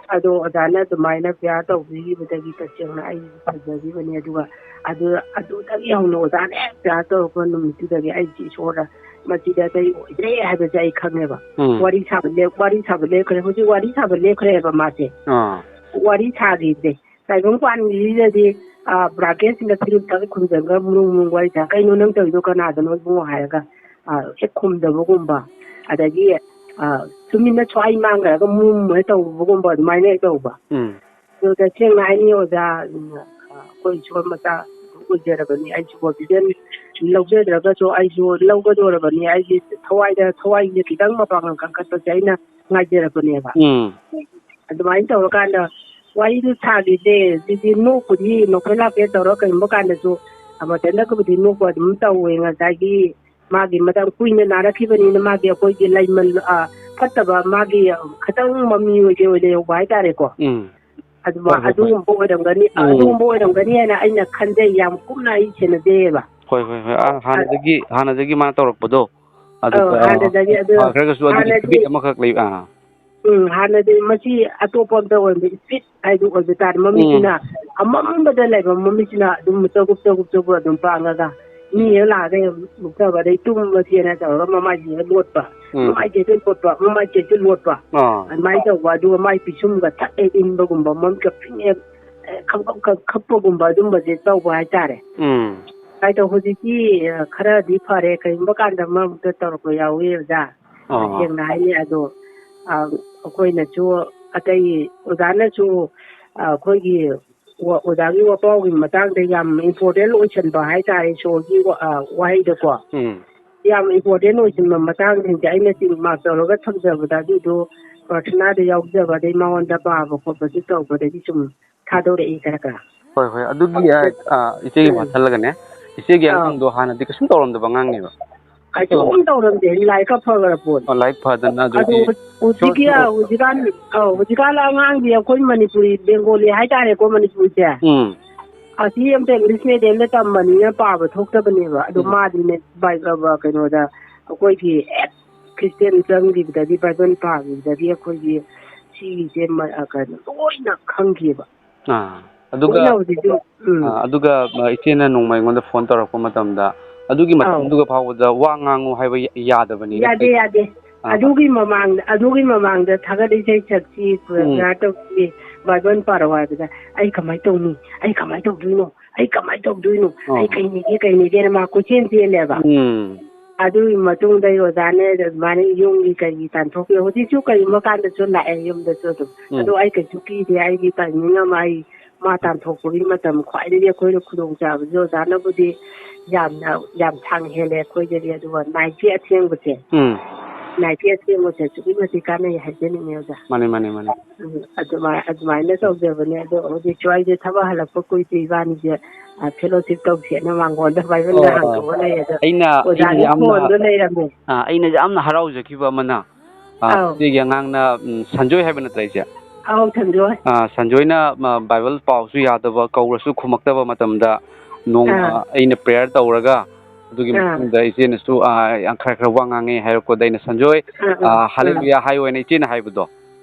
ꯑꯗꯣ ꯑꯣꯖꯥꯅ ꯑꯗꯨꯃꯥꯏꯅ ꯄꯤꯌꯥꯔ ꯇꯧꯕꯤꯈꯤꯕꯗꯒꯤ ꯇꯁꯦꯡꯅ ꯑꯩ ꯐꯖꯈꯤꯕꯅꯤ꯫ ꯑꯗꯨꯒ ꯑꯗꯨ, ꯑꯗꯨꯗꯒꯤ ꯍꯧꯅ ꯑꯣꯖꯥꯅ ꯍꯦꯛ ꯄꯤꯌꯥꯔ ꯇꯧꯔꯛꯄ ꯅꯨꯃꯤꯠꯇꯨꯗꯒꯤ ꯑꯩꯁꯦ ꯏꯁꯣꯔꯗ ꯃꯁꯤꯗꯤ ꯑꯇꯩ ꯑꯣꯏꯗ꯭ꯔꯦ ꯍꯥꯏꯕꯁꯦ ꯑꯩ ꯈꯪꯉꯦꯕ꯫ ꯎꯝ꯫ ꯋꯥꯔꯤ ꯁꯥꯕ ꯂꯦꯞ-, ꯋꯥꯔꯤ ꯁꯥꯕ ꯂꯦꯞꯈ꯭ꯔꯦ꯫ ꯍꯧꯖꯤꯛ ꯋꯥꯔꯤ ꯁꯥꯕ ꯂꯦꯞꯈ꯭ꯔꯦꯕ ꯃꯥꯁꯦ꯫ ꯑꯥ꯫ ꯋꯥꯔꯤ ꯁꯥꯈꯤꯗ꯭ꯔꯦ꯫ ꯇꯥꯏꯕꯪ ꯄꯥꯟꯒꯤꯁꯤꯗꯗꯤ, ꯑ, ꯕ꯭ꯔꯥꯀꯦꯁꯁꯤꯅ ꯐꯤꯔꯨꯞꯇꯒ ꯈꯨꯝꯖꯟꯒ ꯃꯨꯔꯨꯡ ꯃꯨꯔꯨꯡ ꯋꯥꯔꯤ ꯁꯥ, "ꯀꯩꯅꯣ ꯅꯪ ꯇꯧꯔꯤꯗꯣ ꯀꯅꯥꯗꯅꯣ ꯏꯕꯨꯡꯉꯣ?" ꯍꯥꯏꯔꯒ, ꯑ, ꯍꯦꯛ ꯈꯨꯝꯗꯕꯒꯨꯝꯕ, ꯑꯗꯒꯤ, ꯑ, ꯇꯨꯃꯤꯟꯅ ꯁ꯭ꯋꯥꯏ ꯃꯥꯡꯈ꯭ꯔꯒ ꯃꯨꯝ ꯍꯦꯛ ꯇꯧꯕꯒꯨꯝꯕ ꯑꯗꯨꯃꯥꯏꯅ ꯍꯦꯛ ꯇꯧꯕ꯫ ꯎꯝ꯫ ꯑꯗꯣ ꯇꯁꯦꯡꯅ ꯍꯥꯏꯅꯤ ꯑꯣꯖꯥ, ꯎꯝ, ꯑ, ꯑꯩꯈꯣꯏ ꯏꯁꯣꯔ ꯃꯆꯥ ꯑꯣꯏꯖꯔꯕꯅꯤ꯫ ꯑꯩ ꯁꯨꯄꯔꯚꯤꯖꯟ ꯂꯧꯖꯗ꯭ꯔꯒꯁꯨ ꯑꯩꯁꯨ ꯂꯧꯒꯗꯧꯔꯕꯅꯤ꯫ ꯑꯩꯒꯤ ꯊꯋꯥꯏꯗ, ꯊꯋꯥꯏꯁꯦ ꯈꯤꯇꯪ ꯃꯄꯥꯡꯒꯜ ꯀꯟꯈꯠꯄꯁꯦ ꯑꯩꯅ ꯉꯥꯏꯖꯔꯕꯅꯦꯕ꯫ ꯎꯝ꯫ ꯑꯗꯨꯃꯥꯏꯅ ꯇꯧꯔꯀꯥꯟꯗ ꯋꯥꯔꯤꯗꯨ ꯁꯥꯈꯤꯁꯦ꯫ ꯑꯗꯨꯗꯤ ꯅꯣꯛꯄꯨꯗꯤ ꯅꯣꯛꯐꯦꯠ ꯂꯥꯛꯐꯦꯠ ꯇꯧꯔ ꯀꯔꯤꯒꯨꯝꯕ ꯀꯥꯟꯗꯁꯨ ꯃꯊꯟꯇꯕꯨꯗꯤ ꯅꯣꯛꯄ ꯑꯗꯨꯝ ꯇꯧꯋꯦ꯫ ꯉꯁꯥꯏꯒꯤ ꯃꯥꯒꯤ ꯃꯇꯝ ꯀꯨꯏꯅ ꯅꯥꯔꯛꯈꯤꯕꯅꯤꯅ ꯃꯥꯒꯤ ꯑꯩꯈꯣꯏꯒꯤ ꯂꯩꯃꯟ-, ꯑ, ꯐꯠꯇꯕ ꯃꯥꯒꯤ ꯈꯤꯇꯪ ꯃꯃꯤ ꯑꯣꯏꯒꯦ ꯑꯣꯏꯅ ꯌꯧꯕ ꯍꯥꯏꯇꯥꯔꯦꯀꯣ꯫ ꯎꯝ꯫ ꯑꯗꯨꯃ-, ꯍꯣꯏ, ꯍꯣꯏ, ꯍꯣꯏ꯫ ꯑꯗꯨꯒꯨꯝꯕ ꯑꯣꯏꯔꯝꯒꯅꯤ, ꯎꯝ꯫ ꯑꯗꯨꯒꯨꯝꯕ ꯑꯣꯏꯔꯝꯒꯅꯤ ꯍꯥꯏꯅ ꯑꯩꯅ ꯈꯟꯖꯩ꯫ ꯌꯥꯝ ꯀꯨꯞꯅ ꯑꯩ ꯁꯦꯟꯅꯖꯩꯌꯦꯕ꯫ ꯍꯣꯏ, ꯍꯣꯏ, ꯍꯣꯏ꯫ ꯑꯥ, ꯍꯥꯟꯅꯗꯒꯤ, ꯍꯥꯟꯅꯗꯒꯤ ꯃꯥꯅ ꯇꯧꯔꯛꯄꯗꯣ꯫ ꯑꯗꯨ, ꯑꯧ, ꯑ, ꯍꯥꯟꯅꯗꯒꯤ ꯑꯗꯨ ꯐꯈ꯭ꯔꯒꯁꯨ ꯑꯗꯨꯒꯤ ꯍꯥꯟꯅꯗꯤ habit ꯑꯃꯈꯛ ꯂꯩ-, ꯑꯥ꯫ ꯎꯝ, ꯍꯥꯟꯅꯗꯤ ꯃꯁꯤ ꯑꯇꯣꯞꯄ ꯑꯝꯇ ꯑꯣꯏꯔꯝꯗꯦ, ꯏꯁꯄꯤꯠ ꯍꯥꯏꯗꯨ ꯑꯣꯏꯕ ꯇꯥꯔꯦ꯫ ꯃꯃꯤꯠꯁꯤꯅ ꯎꯝ꯫ ꯑꯃꯝꯕꯗ ꯂꯩꯕ ꯃꯃꯤꯠꯁꯤꯅ ꯑꯗꯨꯝ ꯆꯒꯨꯞ ꯆꯒꯨꯞ ꯆꯒꯨꯞ ꯑꯗꯨꯝ ꯄꯥꯡꯉꯒ ꯃꯤ ꯍꯦꯛ ꯂꯥꯛꯑꯒ ꯍꯦꯛ ꯃꯨꯛꯊꯕ, ꯑꯗꯩ ꯇꯨꯝꯕꯁꯦꯅ ꯇꯧꯔꯒ ꯃꯃꯥꯏꯁꯦ ꯍꯦꯛ ꯂꯣꯠꯄ, ꯎꯝ꯫ ꯃꯃꯥꯏꯁꯦ ꯍꯦꯛ ꯂꯣꯠꯄ, ꯃꯃꯥꯏꯁꯦ ꯍꯦꯛ ꯂꯣꯠꯄ꯫ ꯑꯥ꯫ ꯑꯗꯨꯃꯥꯏꯅ ꯇꯧꯕ, ꯑꯗꯨꯒ ꯃꯥꯏ ꯄꯤꯁꯨꯝꯒ ꯊꯛ ꯍꯦꯛ ꯏꯟꯕꯒꯨꯝꯕ, ꯃꯃꯤꯠꯀ ꯄꯤꯛ ꯍꯦꯛ, ꯑꯦ, ꯈꯪ-, ꯈꯪ-, ꯈꯞꯄꯒꯨꯝꯕ, ꯑꯗꯨꯝꯕꯁꯦ ꯇꯧꯕ ꯍꯥꯏꯇꯥꯔꯦ꯫ ꯎꯝ꯫ ꯁꯨꯃꯥꯏꯅ ꯇꯧ-, ꯍꯧꯖꯤꯛꯇꯤ, ꯑ, ꯈꯔꯗꯤ ꯐꯔꯦ, ꯀꯔꯤꯒꯨꯝꯕ ꯀꯥꯟꯗ ꯃꯔꯛ ꯃꯔꯛꯇ ꯇꯧꯔꯛꯄ ꯌꯥꯎꯏ, ꯑꯣꯖꯥ꯫ ꯑꯥ꯫ ꯁꯦꯡꯅ ꯍꯥꯏꯅꯤ, ꯑꯗꯣ, ꯑ, ꯑꯩꯈꯣꯏꯅꯁꯨ, ꯑꯇꯩ ꯑꯣꯖꯥꯅꯁꯨ, ꯑ, ꯑꯩꯈꯣꯏꯒꯤ ꯋꯥ-, ꯑꯣꯖꯥꯒꯤ ꯋꯥꯄꯥꯎꯒꯤ ꯃꯇꯥꯡꯗ ꯌꯥꯝ important ꯑꯣꯏꯁꯟꯕ ꯍꯥꯏꯇꯥꯔꯦ, ꯏꯁꯣꯔꯒꯤ ꯋꯥ-, ꯑ, ꯋꯥꯍꯩꯗꯀꯣ꯫ ꯎꯝ꯫ ꯌꯥꯝ important ꯑꯣꯏꯁꯤꯟꯕ ꯃꯇꯥꯡꯁꯤꯡꯁꯦ ꯑꯩꯅ ꯆꯤꯡ mark ꯇꯧꯔꯒ ꯊꯝꯖꯕꯗ, ꯑꯗꯨꯗꯣ ꯄ꯭ꯔꯊꯅꯥꯗ ꯌꯥꯎꯖꯕ, ꯑꯗꯩ ꯃꯉꯣꯟꯗ ꯄꯥꯕ ꯈꯣꯠꯄꯁꯨ ꯇꯧꯕꯗꯒꯤ ꯁꯨꯝ ꯊꯥꯗꯣꯔꯛꯏ ꯈꯔ ꯈꯔ꯫ ꯍꯣꯏ, ꯍꯣꯏ, ꯑꯗꯨꯒꯤ, ꯑ, ꯑ, ꯏꯆꯦꯒꯤ ꯎꯝ꯫ ꯋꯥꯈꯜꯂꯒꯅꯦ, ꯏꯆꯦꯒꯤ ꯑꯥ꯫ ꯑꯉꯥꯡꯗꯣ ꯍꯥꯟꯅꯗꯤ ꯀꯩꯁꯨꯝ ꯇꯧꯔꯝꯗꯕ ꯑꯉꯥꯡꯅꯦꯕ꯫ ꯀꯩꯁꯨꯝ ꯇꯧꯔꯝꯗꯦ, ꯂꯥꯏꯔꯤꯛꯀ ꯐꯈ꯭ꯔ ꯄꯣꯠꯅꯤ꯫ ꯑꯣ, ꯂꯥꯏꯔꯤꯛ ꯐꯗꯅ ꯑꯗꯨ ꯑꯗꯨꯗꯤ ꯍꯧꯖꯤꯛꯀꯤ, ꯁꯣꯔꯠ ꯁꯣꯔꯠ ꯍꯧꯖꯤꯛꯀꯥꯟ, ꯑ, ꯍꯧꯖꯤꯛꯀꯥꯟ ꯑꯉꯥꯡꯗꯤ ꯑꯩꯈꯣꯏ ꯃꯅꯤꯄꯨꯔꯤ, ꯕꯦꯡꯒꯣꯂꯤ ꯍꯥꯏꯇꯥꯔꯦꯀꯣ, ꯃꯅꯤꯄꯨꯔꯤꯁꯦ꯫ ꯎꯝ꯫ ꯑꯁꯤ ꯑꯝꯇ English mediumꯗ ꯇꯝꯕꯅꯤꯅ ꯄꯥꯕ ꯊꯣꯛꯇꯕꯅꯦꯕ꯫ ꯑꯗꯣ ꯎꯝ꯫ ꯃꯥꯗꯤꯅꯦ, ꯕꯥꯏ-, ꯑ, ꯀꯩꯅꯣꯗ, ꯑꯩꯈꯣꯏꯒꯤ ꯍꯦꯛ Christian ꯆꯪꯈꯤꯕꯗꯒꯤ, ꯕꯥꯏꯕꯜ ꯄꯥꯈꯤꯕꯗꯒꯤ ꯑꯩꯈꯣꯏꯒꯤ ꯁꯤꯒꯤꯁꯦ ꯃ-, ꯑ, ꯀꯩꯅꯣ, ꯂꯣꯏꯅ ꯈꯪꯈꯤꯕ꯫ ꯑꯥ, ꯑꯗꯨꯒ, ꯂꯣꯏꯅ ꯍꯧꯖꯤꯛꯁꯨ, ꯎꯝ꯫ ꯑꯥ, ꯑꯗꯨꯒ, ꯑ, ꯏꯆꯦꯅ ꯅꯣꯡꯃ ꯑꯩꯉꯣꯟꯗ phone ꯇꯧꯔꯛꯄ ꯃꯇꯝꯗ, ꯑꯗꯨꯒꯤ ꯑꯧ꯫ ꯃꯇꯝꯗꯨꯒ ꯐꯥꯎꯕꯗ ꯋꯥ ꯉꯥꯡꯉꯨ ꯍꯥꯏꯕ ꯌꯥ-, ꯌꯥꯗꯕꯅꯤꯅ ꯌꯥꯗꯦ, ꯀꯩ-, ꯌꯥꯗꯦ꯫ ꯑꯥ, ꯑꯥ꯫ ꯑꯗꯨꯒꯤ ꯃꯃꯥꯡꯗ, ꯑꯗꯨꯒꯤ ꯃꯃꯥꯡꯗ ꯊꯥꯒꯠ ꯏꯁꯩ ꯁꯛꯁꯤ, ꯎꯝ꯫ ꯄ꯭ꯔꯊꯅꯥ ꯇꯧꯁꯤ, ꯕꯥꯏꯕꯜ ꯄꯥꯔꯛꯑꯣ ꯍꯥꯏꯕꯗ, "ꯑꯩ ꯀꯃꯥꯏꯅ ꯇꯧꯅꯤ? ꯑꯩ ꯀꯃꯥꯏꯅ ꯇꯧꯗꯣꯏꯅꯣ? ꯑꯩ ꯀꯃꯥꯏꯅ ꯇꯧꯗꯣꯏꯅꯣ? ꯑꯩ ꯑꯣ꯫ ꯀꯩ ꯅꯤꯒꯦ, ꯀꯩ ꯅꯤꯒꯦꯅ?" ꯃꯥ ꯀꯣꯏꯆꯦꯟ ꯆꯦꯜꯂꯦꯕ꯫ ꯎꯝ꯫ ꯑꯗꯨꯒꯤ ꯃꯇꯨꯡꯗ ꯑꯩ ꯑꯣꯖꯥꯅ ꯑꯗꯨꯃꯥꯏꯅ ꯌꯨꯝꯒꯤ ꯀꯩꯒꯤ ꯇꯥꯟꯊꯣꯛꯄꯤꯌꯨ꯫ ꯍꯧꯖꯤꯛꯁꯨ ꯀꯔꯤꯒꯨꯝꯕ ꯀꯥꯟꯗꯁꯨ ꯂꯥꯛꯑꯦ ꯌꯨꯝꯗꯁꯨ ꯑꯗꯨꯝ꯫ ꯎꯝ꯫ ꯑꯗꯣ ꯑꯩ ꯀꯩꯁꯨ ꯀꯤꯗꯦ, ꯑꯩꯒꯤ timing ꯑꯃ, ꯑꯩ ꯃꯥ ꯇꯥꯟꯊꯣꯛꯄꯒꯤ ꯃꯇꯝ ꯈ꯭ꯋꯥꯏꯗꯒꯤ ꯑꯩꯈꯣꯏꯅ ꯈꯨꯗꯣꯡꯆꯥꯕꯁꯦ ꯑꯣꯖꯥꯅꯕꯨꯗꯤ ꯌꯥꯝꯅ, ꯌꯥꯝ ꯁꯥꯡ ꯍꯦꯜꯂꯦ ꯑꯩꯈꯣꯏꯗꯗꯤ꯫ ꯑꯗꯨꯒ night ꯀꯤ ꯑꯊꯦꯡꯕꯁꯦ, ꯎꯝ꯫ Night ꯀꯤ ꯑꯊꯦꯡꯕꯁꯦ ꯑꯗꯨꯛꯀꯤ ꯃꯇꯤꯛ ꯀꯥꯟꯅꯩ ꯍꯥꯏꯖꯅꯤꯡꯉꯦ ꯑꯣꯖꯥ꯫ ꯃꯥꯅꯦ, ꯃꯥꯅꯦ, ꯃꯥꯅꯦ꯫ ꯎꯝ, ꯑꯗꯨꯃꯥꯏ-, ꯑꯗꯨꯃꯥꯏꯅ ꯇꯧꯖꯕꯅꯦ꯫ ꯑꯗꯣ ꯍꯧꯖꯤꯛꯁꯨ ꯑꯩꯁꯦ ꯊꯕꯛ ꯍꯜꯂꯛꯄ ꯀꯨꯏꯗ꯭ꯔꯤ, ꯏꯕꯥꯅꯤꯁꯦ, ꯑ, fellowship ꯇꯧꯁꯦꯅ ꯃꯉꯣꯟꯗ ꯕꯥꯏꯕꯜꯒ ꯑꯣ, ꯍꯥꯡꯇꯣꯛꯑ ꯂꯩ꯫ ꯑꯗꯣ ꯑꯩꯅ, ꯑꯩꯅ ꯑꯣꯖꯥꯒꯤ ꯌꯥꯝꯅ, phone ꯗꯣ ꯂꯩꯔꯝꯃꯦ꯫ ꯑ, ꯑꯩꯅ ꯌꯥꯝꯅ ꯍꯔꯥꯎꯖꯈꯤꯕ ꯑꯃꯅ, ꯑ, ꯑꯧ꯫ ꯏꯆꯦꯒꯤ ꯑꯉꯥꯡꯅ, ꯎꯝ, ꯁꯟꯖꯣꯏ ꯍꯥꯏꯕ ꯅꯠꯇ꯭ꯔꯥ ꯏꯆꯦ? ꯑꯧ, ꯁꯟꯖꯣꯏ꯫ ꯑ, ꯁꯟꯖꯣꯏꯅ, ꯃ, ꯕꯥꯏꯕꯜ ꯄꯥꯎꯁꯨ ꯌꯥꯗꯕ, ꯀꯧꯔꯁꯨ ꯈꯨꯝꯃꯛꯇꯕ ꯃꯇꯝꯗ ꯅꯣꯡꯃ ꯑꯥ꯫ ꯑꯩꯅ prayer ꯇꯧꯔꯒ, ꯑꯗꯨꯒꯤ ꯑꯥ꯫ ꯃꯇꯨꯡꯗ ꯏꯆꯦꯅꯁꯨ, ꯑ, ꯌꯥꯝ ꯈꯔ ꯈꯔ ꯋꯥ ꯉꯥꯡꯉꯦ ꯍꯥꯏꯔꯛꯄꯗ ꯑꯩꯅ, "ꯁꯟꯖꯣꯏ, ꯑꯥ, ꯑꯥ, ꯑ, ꯑꯥ꯫ Hallelujah ꯍꯥꯏꯌꯣ" ꯍꯥꯏꯅ ꯏꯆꯦꯅ ꯍꯥꯏꯕꯗꯣ꯫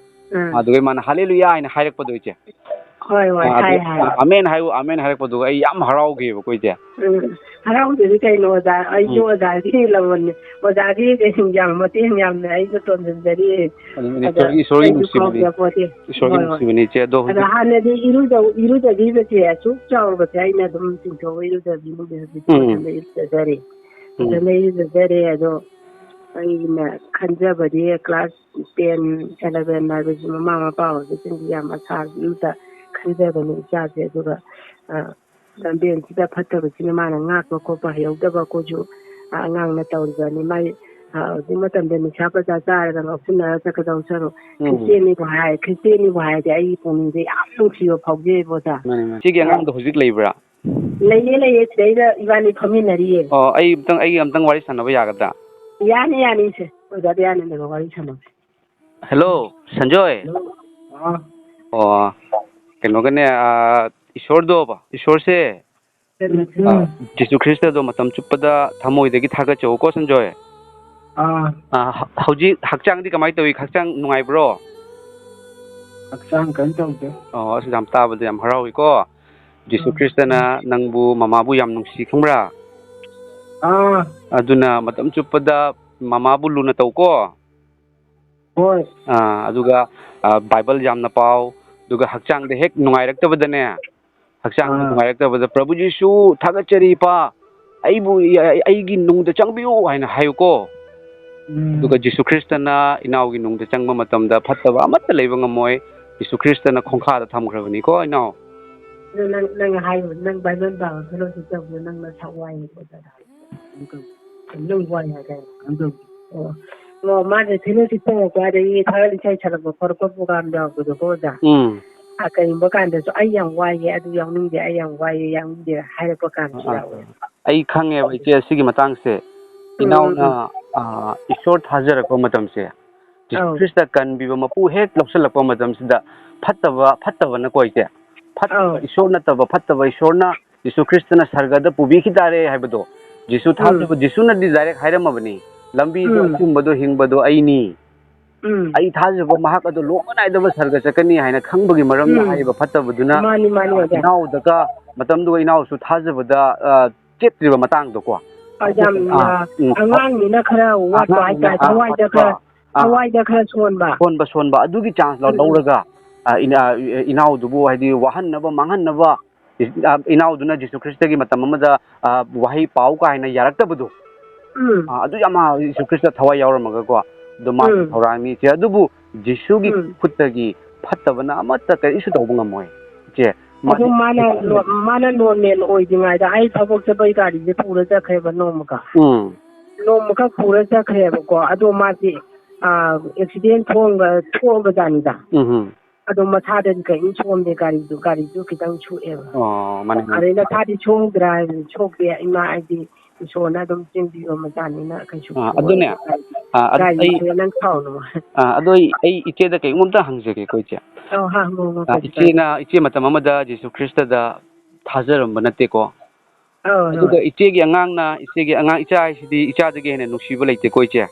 ꯑꯥ꯫ ꯑꯗꯨꯒꯤ ꯃꯥꯅ "Hallelujah" ꯍꯥꯏꯅ ꯍꯥꯏꯔꯛꯄꯗꯣ ꯏꯆꯦ꯫ ꯍꯣꯏ, ꯍꯣꯏ, ꯑꯥ, ꯍꯥꯏ, ꯑꯗꯨ ꯍꯥꯏ꯫ ꯑꯥ, ꯑꯃꯦꯟ ꯍꯥꯏꯌꯨ, ꯑꯃꯦꯟ ꯍꯥꯏꯔꯛꯄꯗꯨꯒ ꯑꯩ ꯌꯥꯝ ꯍꯔꯥꯎꯈꯤꯕꯀꯣ, ꯏꯆꯦ꯫ ꯎꯝ, ꯍꯔꯥꯎꯗꯗꯤ ꯀꯩꯅꯣ, ꯑꯣꯖꯥ, ꯑꯩꯁꯨ ꯎꯝ꯫ ꯑꯣꯖꯥꯒꯤ ꯂꯃꯟꯅꯤ꯫ ꯑꯣꯖꯥꯒꯤ ꯌꯥꯝ ꯃꯇꯦꯡ ꯌꯥꯝꯅ ꯑꯩꯁꯨ ꯇꯣꯟꯖꯟꯖꯔꯤ꯫ ꯑꯗꯨꯅꯤ, ꯑꯗ ꯏꯁꯣꯔꯒꯤ, ꯏꯁꯣꯔꯒꯤ ꯑꯩꯁꯨ ꯅꯨꯡꯁꯤꯕꯅꯤ꯫ ꯈꯥꯎꯖꯄꯣꯠꯇꯦ꯫ ꯏꯁꯣꯔꯒꯤ ꯍꯣꯏ, ꯍꯣꯏ꯫ ꯅꯨꯡꯁꯤꯕꯅꯤ, ꯏꯆꯦ꯫ ꯑꯗꯣ ꯑꯗ ꯍꯧꯖꯤꯛ ꯍꯥꯟꯅꯗꯤ ꯏꯔꯨꯖ-, ꯏꯔꯨꯖꯕꯤꯕꯁꯦ ꯑꯁꯨꯛ ꯆꯥꯎꯔꯕꯁꯦ ꯑꯩꯅ ꯑꯗꯨꯝ ꯆꯤꯡꯊꯣꯛꯑ ꯏꯔꯨꯖꯕꯤꯔꯝꯗꯦ꯫ ꯍꯧꯖꯤꯛꯇꯤ ꯎꯝ꯫ ꯃꯊꯟꯇ ꯏꯔꯨꯖꯖꯔꯦ꯫ ꯎꯝ꯫ ꯃꯊꯟꯇ ꯏꯔꯨꯖꯖꯔꯦ꯫ ꯑꯗꯣ ꯑꯩꯅ ꯈꯟꯖꯕꯗꯤ class ten, eleven ꯍꯥꯏꯕꯁꯤ ꯃꯃꯥ ꯃꯄꯥ ꯑꯣꯏꯕꯁꯤꯡꯗꯤ ꯌꯥꯝ ꯑꯁꯥ ꯑꯝꯇ ꯈꯟꯖꯕꯅꯤ ꯏꯆꯥꯁꯦ꯫ ꯑꯗꯨꯒ, ꯑ, ꯂꯝꯕꯦꯟꯁꯤꯗ ꯐꯠꯇꯕꯁꯤꯅ ꯃꯥꯅ ꯉꯥꯛꯄ ꯈꯣꯠꯄ ꯍꯩꯍꯧꯗꯕ ꯑꯩꯈꯣꯏꯁꯨ, ꯑ, ꯑꯉꯥꯡꯅ ꯇꯧꯔꯤꯕꯅꯤ꯫ ꯃꯥꯏ, ꯑ, ꯍꯧꯖꯤꯛ ꯃꯇꯝꯗ ꯅꯤꯁꯥ ꯄꯁꯥ ꯆꯥꯔꯒ ꯉꯥꯎꯁꯤꯟꯅꯔ ꯆꯠꯀꯗꯧ ꯁꯔꯨꯛ, ꯎꯝ꯫ ꯈ꯭ꯔꯤꯁꯇꯦꯟꯅꯤꯕꯨ ꯍꯥꯏ-, ꯈ꯭ꯔꯤꯁꯇꯦꯟꯅꯤꯕꯨ ꯍꯥꯏꯔꯗꯤ ꯑꯩꯒꯤ ꯄꯨꯛꯅꯤꯡꯁꯦ ꯌꯥꯝ ꯅꯨꯡꯁꯤꯕ ꯐꯥꯎꯖꯩꯕ, ꯑꯣꯖꯥ꯫ ꯃꯥꯅꯦ, ꯃꯥꯅꯦ꯫ ꯁꯤꯒꯤ ꯑꯉꯥꯡꯗꯣ ꯍꯧꯖꯤꯛ ꯂꯩꯕ꯭ꯔꯥ? ꯂꯩꯌꯦ, ꯂꯩꯌꯦ꯫ ꯁꯤꯗꯩꯗ ꯏꯕꯥꯅꯤ ꯐꯝꯃꯤꯟꯅꯔꯤꯌꯦ꯫ ꯑꯣ, ꯑꯩ ꯑꯝꯇꯪ, ꯑꯩ ꯑꯝꯇꯪ ꯋꯥꯔꯤ ꯁꯥꯟꯅꯕ ꯌꯥꯒꯗ꯭ꯔꯥ? ꯌꯥꯅꯤ, ꯌꯥꯅꯤ, ꯏꯆꯦ꯫ ꯑꯣꯖꯥꯗ ꯌꯥꯅꯤꯗꯅ ꯋꯥꯔꯤ ꯁꯥꯟꯅꯕ꯫ ꯍꯦꯜꯂꯣ, ꯁꯟꯖꯣꯏ꯫ ꯍꯜꯂꯣ꯫ ꯑꯥ꯫ ꯑꯣ, ꯀꯩꯅꯣꯒꯅꯦ, ꯑꯥ, ꯏꯁꯣꯔꯗꯣ, ꯏꯁꯣꯔꯁꯦ, ꯎꯝ꯫ ꯑꯥ, ꯖꯤꯁꯨ ꯈ꯭ꯔꯤꯁꯇꯗꯣ ꯃꯇꯝ ꯆꯨꯞꯄꯗ ꯊꯃꯣꯏꯗꯒꯤ ꯊꯥꯒꯠꯆꯧꯀꯣ, ꯁꯟꯖꯣꯏ꯫ ꯑꯥ꯫ ꯑꯥ, ꯍ-, ꯍꯧꯖꯤꯛ ꯍꯛꯆꯥꯡꯗꯤ ꯀꯃꯥꯏꯅ ꯇꯧꯏ? ꯍꯛꯆꯥꯡ ꯅꯨꯡꯉꯥꯏꯕ꯭ꯔꯣ? ꯍꯛꯆꯥꯡ ꯀꯩꯝ ꯇꯧꯗꯦ꯫ ꯑꯣ, ꯑꯁ, ꯌꯥꯝ ꯇꯥꯕꯗ ꯌꯥꯝ ꯍꯔꯥꯎꯏꯀꯣ꯫ ꯖꯤꯁꯨ ꯎꯝ꯫ ꯈ꯭ꯔꯤꯁꯇꯅ ꯅꯪꯕꯨ ꯃꯃꯥꯕꯨ ꯌꯥꯝ ꯅꯨꯡꯁꯤ, ꯈꯪꯕ꯭ꯔꯥ? ꯑꯥ꯫ ꯑꯗꯨꯅ ꯃꯇꯝ ꯆꯨꯞꯄꯗ ꯃꯃꯥꯕꯨ ꯂꯨꯅ ꯇꯧꯀꯣ꯫ ꯍꯣꯏ꯫ ꯑꯥ, ꯑꯗꯨꯒ, ꯑꯥ, ꯕꯥꯏꯕꯜ ꯌꯥꯝꯅ ꯄꯥꯎ, ꯑꯗꯨꯒ ꯍꯛꯆꯥꯡꯗ ꯍꯦꯛ ꯅꯨꯡꯉꯥꯏꯔꯛꯇꯕꯗꯅꯦ, ꯍꯛꯆꯥꯡꯗ ꯑꯥ꯫ ꯅꯨꯡꯉꯥꯏꯔꯛꯇꯕꯗ, "ꯄ꯭ꯔꯚꯨ ꯖꯤꯁꯨ, ꯊꯥꯒꯠꯆꯔꯤ, ꯏꯄꯥ, ꯑꯩꯕꯨ, ꯑꯩ-, ꯑꯩꯒꯤ ꯅꯨꯡꯗ ꯆꯪꯕꯤꯌꯨ" ꯍꯥꯏꯅ ꯍꯥꯏꯌꯨꯀꯣ꯫ ꯎꯝ꯫ ꯑꯗꯨꯒ ꯖꯤꯁꯨ ꯈ꯭ꯔꯤꯁꯇꯅ ꯏꯅꯥꯎꯒꯤ ꯅꯨꯡꯗ ꯆꯪꯕ ꯃꯇꯝꯗ ꯐꯠꯇꯕ ꯑꯃꯠꯇ ꯂꯩꯕ ꯉꯝꯃꯣꯏ꯫ ꯖꯤꯁꯨ ꯈ꯭ꯔꯤꯁꯇꯅ ꯈꯣꯡꯈꯥꯗ ꯊꯝꯈ꯭ꯔꯕꯅꯤꯀꯣ, ꯏꯅꯥꯎ꯫ ꯑꯗꯨ ꯅꯪ, ꯅꯪ ꯍꯥꯏꯌꯨ, ꯅꯪ ꯕꯥꯏꯕꯜ ꯄꯥꯕ fellowship ꯇꯧꯕꯗꯣ ꯅꯪ ꯅꯁꯥ ꯋꯥꯏꯌꯦꯕ, ꯑꯣꯖꯥ꯫ ꯑꯗꯨꯝ ꯋꯥꯏ ꯍꯥꯏꯇꯥꯔꯦ꯫ ꯑꯗꯨꯝ꯫ ꯑꯣ꯫ ꯑꯣ, ꯃꯥꯁꯦ fellowship ꯇꯧꯔꯛꯄ ꯑꯗꯒꯤ ꯊꯥꯒꯠ ꯏꯁꯩ ꯁꯛꯂꯛꯄ ꯈꯣꯠꯂꯛꯄ program ꯌꯥꯎꯕꯗꯣꯀꯣ, ꯑꯣꯖꯥ꯫ ꯎꯝ꯫ ꯑ, ꯀꯔꯤꯒꯨꯝꯕ ꯀꯥꯟꯗꯁꯨ "ꯑꯩ ꯌꯥꯝ ꯋꯥꯏꯌꯦ, ꯑꯗꯨ ꯌꯥꯎꯅꯤꯡꯗꯦ, ꯑꯩ ꯌꯥꯝ ꯋꯥꯏꯌꯦ, ꯌꯥꯎꯅꯤꯡꯗꯦ" ꯍꯥꯏꯔꯛꯄ ꯀꯥꯟꯁꯨ ꯑꯥ, ꯑꯥ, ꯌꯥꯎꯋꯦ꯫ ꯑꯥ꯫ ꯑꯩ ꯈꯪꯉꯦꯕ, ꯏꯆꯦ, ꯁꯤꯒꯤ ꯃꯇꯥꯡꯁꯦ꯫ ꯎꯝ, ꯎꯝ, ꯏꯅꯥꯎꯅ, ꯎꯝ꯫ ꯑ, ꯏꯁꯣꯔ ꯊꯥꯖꯔꯛꯄ ꯃꯇꯝꯁꯦ, ꯖꯤꯁꯨ ꯑꯧ꯫ ꯈ꯭ꯔꯤꯁꯇ ꯀꯟꯕꯤꯕ ꯃꯄꯨ ꯍꯦꯛ ꯂꯧꯁꯤꯜꯂꯛꯄ ꯃꯇꯝꯁꯤꯗ, ꯐꯠꯇꯕ, ꯐꯠꯇꯕꯅꯀꯣ, ꯏꯆꯦ, ꯐꯠꯇꯕ, ꯑꯧ꯫ ꯏꯁꯣꯔ ꯅꯠꯇꯕ ꯐꯠꯇꯕ ꯏꯁꯣꯔꯅ ꯖꯤꯁꯨ ꯈ꯭ꯔꯤꯁꯇꯅ ꯁꯔꯒꯗ ꯄꯨꯕꯤꯈꯤ ꯇꯥꯔꯦ ꯍꯥꯏꯕꯗꯣ, ꯖꯤꯁꯨ ꯎꯝ꯫ ꯊꯥꯖꯕ, ꯖꯤꯁꯨꯅꯗꯤ direct ꯍꯥꯏꯔꯝꯃꯕꯅꯤ, "ꯂꯝꯕꯤꯗꯣ, ꯎꯝ꯫ ꯑꯆꯨꯝꯕꯗꯣ, ꯍꯤꯡꯕꯗꯣ ꯑꯩꯅꯤ"꯫ ꯎꯝ꯫ ꯑꯩ ꯊꯥꯖꯕ ꯃꯍꯥꯛ ꯑꯗꯨ ꯂꯣꯝꯕ ꯅꯥꯏꯗꯕ ꯁꯔꯒ ꯆꯠꯀꯅꯤ ꯍꯥꯏꯅ ꯈꯪꯕꯒꯤ ꯃꯔꯝꯅ ꯎꯝ꯫ ꯍꯥꯏꯔꯤꯕ ꯐꯠꯇꯕꯗꯨꯅ ꯃꯥꯅꯤ, ꯃꯥꯅꯤ, ꯑꯣꯖꯥ꯫ ꯏꯅꯥꯎꯗꯒ ꯃꯇꯝꯗꯨꯒ ꯏꯅꯥꯎꯁꯨ ꯊꯥꯖꯕꯗ, ꯑ, ꯆꯦꯠꯇ꯭ꯔꯤꯕ ꯃꯇꯥꯡꯗꯣꯀꯣ꯫ ꯑ, ꯌꯥꯝ, ꯑꯥ, ꯑ, ꯎꯝ꯫ ꯑꯉꯥꯡꯅꯤꯅ ꯈꯔ ꯋꯥꯠꯄ ꯑꯉꯥꯡꯅꯤꯅ, ꯍꯥꯏꯇꯥꯔꯦ꯫ ꯑꯥ, ꯊꯋꯥꯏꯗ ꯋꯥꯠꯄ, ꯈꯔ, ꯑꯥ, ꯊꯋꯥꯏꯗ ꯈꯔ ꯁꯣꯟꯕ꯫ ꯁꯣꯟꯕ, ꯁꯣꯟꯕ ꯑꯗꯨꯒꯤ chance ꯂꯧ-, ꯎꯝ꯫ ꯂꯧꯔꯒ, ꯑ, ꯏꯅꯥ-, ꯏꯅꯥꯎꯗꯨꯕꯨ ꯍꯥꯏꯗꯤ ꯋꯥꯍꯟꯅꯕ, ꯃꯥꯡꯍꯟꯅꯕ, ꯏ-, ꯑ, ꯏꯅꯥꯎꯗꯨꯅ ꯖꯤꯁꯨ ꯈ꯭ꯔꯤꯁꯇꯒꯤ ꯃꯇꯝ ꯑꯃꯗ, ꯑ, ꯋꯥꯍꯩ ꯄꯥꯎ ꯀꯥꯏꯅ ꯌꯥꯔꯛꯇꯕꯗꯣ꯫ ꯎꯝ꯫ ꯑ, ꯑꯗꯨ ꯌꯥꯝ, ꯑ, ꯖꯤꯁꯨ ꯈ꯭ꯔꯤꯁꯇ ꯊꯋꯥꯏ ꯌꯥꯎꯔꯝꯃꯒꯀꯣ, ꯑꯗꯣ ꯃꯥꯁꯨ ꯎꯝ꯫ ꯊꯧꯔꯥꯡꯅꯤ ꯏꯆꯦ꯫ ꯑꯗꯨꯕꯨ ꯖꯤꯁꯨꯒꯤ ꯎꯝ꯫ ꯈꯨꯠꯇꯒꯤ ꯐꯠꯇꯕꯅ ꯑꯃꯠꯇ ꯀꯔꯤꯁꯨ ꯇꯧꯕ ꯉꯝꯃꯣꯏ ꯏꯆꯦ꯫ ꯑꯗꯨ ꯃꯥꯗꯤ ꯃꯥꯅ ꯅꯣ-, ꯃꯥꯅ ꯅꯣꯔꯃꯦꯜ ꯑꯣꯏꯗ꯭ꯔꯤꯉꯩꯗ ꯑꯩ ꯊꯕꯛ ꯆꯠꯄꯒꯤ ꯒꯥꯔꯤꯁꯦ ꯄꯨꯔ ꯆꯠꯈ꯭ꯔꯦꯕ ꯅꯣꯡꯃꯒ꯫ ꯎꯝ꯫ ꯅꯣꯡꯃꯈꯛ ꯄꯨꯔ ꯆꯠꯈ꯭ꯔꯦꯕꯀꯣ꯫ ꯑꯗꯣ ꯃꯥꯁꯦ, ꯑ, ꯑꯦꯛꯁꯤꯗꯦꯟ ꯊꯣꯛꯑꯝꯒ-, ꯊꯣꯛꯑꯕꯖꯥꯠꯅꯤꯗ꯫ ꯎꯝ ꯍꯝ꯫ ꯑꯗꯣ ꯃꯁꯥꯗꯗꯤ ꯀꯔꯤꯝ ꯁꯣꯛꯑꯝꯗꯦ, ꯒꯥꯔꯤꯗꯨ, ꯒꯥꯔꯤꯗꯨ ꯈꯤꯇꯪ ꯁꯣꯛꯑꯦꯕ꯫ ꯑꯣ, ꯃꯥꯅꯦ, ꯃꯥꯅꯦ꯫ ꯑꯗꯩ ꯅꯁꯥꯗꯤ ꯁꯣꯛꯑꯝꯗ꯭ꯔꯥ ꯍꯥꯏꯕꯗꯤ, ꯁꯣꯛꯇꯦ, ꯏꯃꯥ ꯑꯩꯗꯤ ꯏꯁꯣꯔꯅ ꯑꯗꯨꯝ ꯆꯦꯟꯕꯤꯕ ꯃꯆꯥꯅꯤꯅ ꯀꯩꯁꯨ ꯑꯥ, ꯁꯣꯛꯑꯣꯏ꯫ ꯑꯗꯨꯅꯦ, ꯑꯥ, ꯑꯗꯨ ꯑꯩ, ꯒꯥꯔꯤꯁꯦ ꯅꯪ ꯁꯥꯎꯅꯨ꯫ ꯑꯥ, ꯑꯗꯣ ꯑꯩ, ꯑꯩ ꯏꯆꯦꯗ ꯀꯩꯒꯨꯝꯕ ꯑꯝꯇ ꯍꯪꯖꯒꯦꯀꯣ, ꯏꯆꯦ꯫ ꯑꯧ, ꯍꯪꯉꯣ, ꯍꯪꯉꯣ, ꯑꯥ, ꯀꯩꯁꯨ ꯀꯥꯏꯗꯦ꯫ ꯏꯆꯦꯅ, ꯏꯆꯦ ꯃꯇꯝ ꯑꯃꯗ ꯖꯤꯁꯨ ꯈ꯭ꯔꯤꯁꯇꯗ ꯊꯥꯖꯔꯝꯕ ꯅꯠꯇꯦꯀꯣ꯫ ꯑꯧ, ꯑꯗꯨꯒ ꯍꯣꯏ꯫ ꯏꯆꯦꯒꯤ ꯑꯉꯥꯡꯅ, ꯏꯆꯦꯒꯤ ꯑꯉꯥꯡ, ꯏꯆꯥ ꯍꯥꯏꯁꯤꯗꯤ ꯏꯆꯥꯗꯒꯤ ꯍꯦꯟꯅ ꯅꯨꯡꯁꯤꯕ ꯂꯩꯇꯦꯀꯣ, ꯏꯆꯦ꯫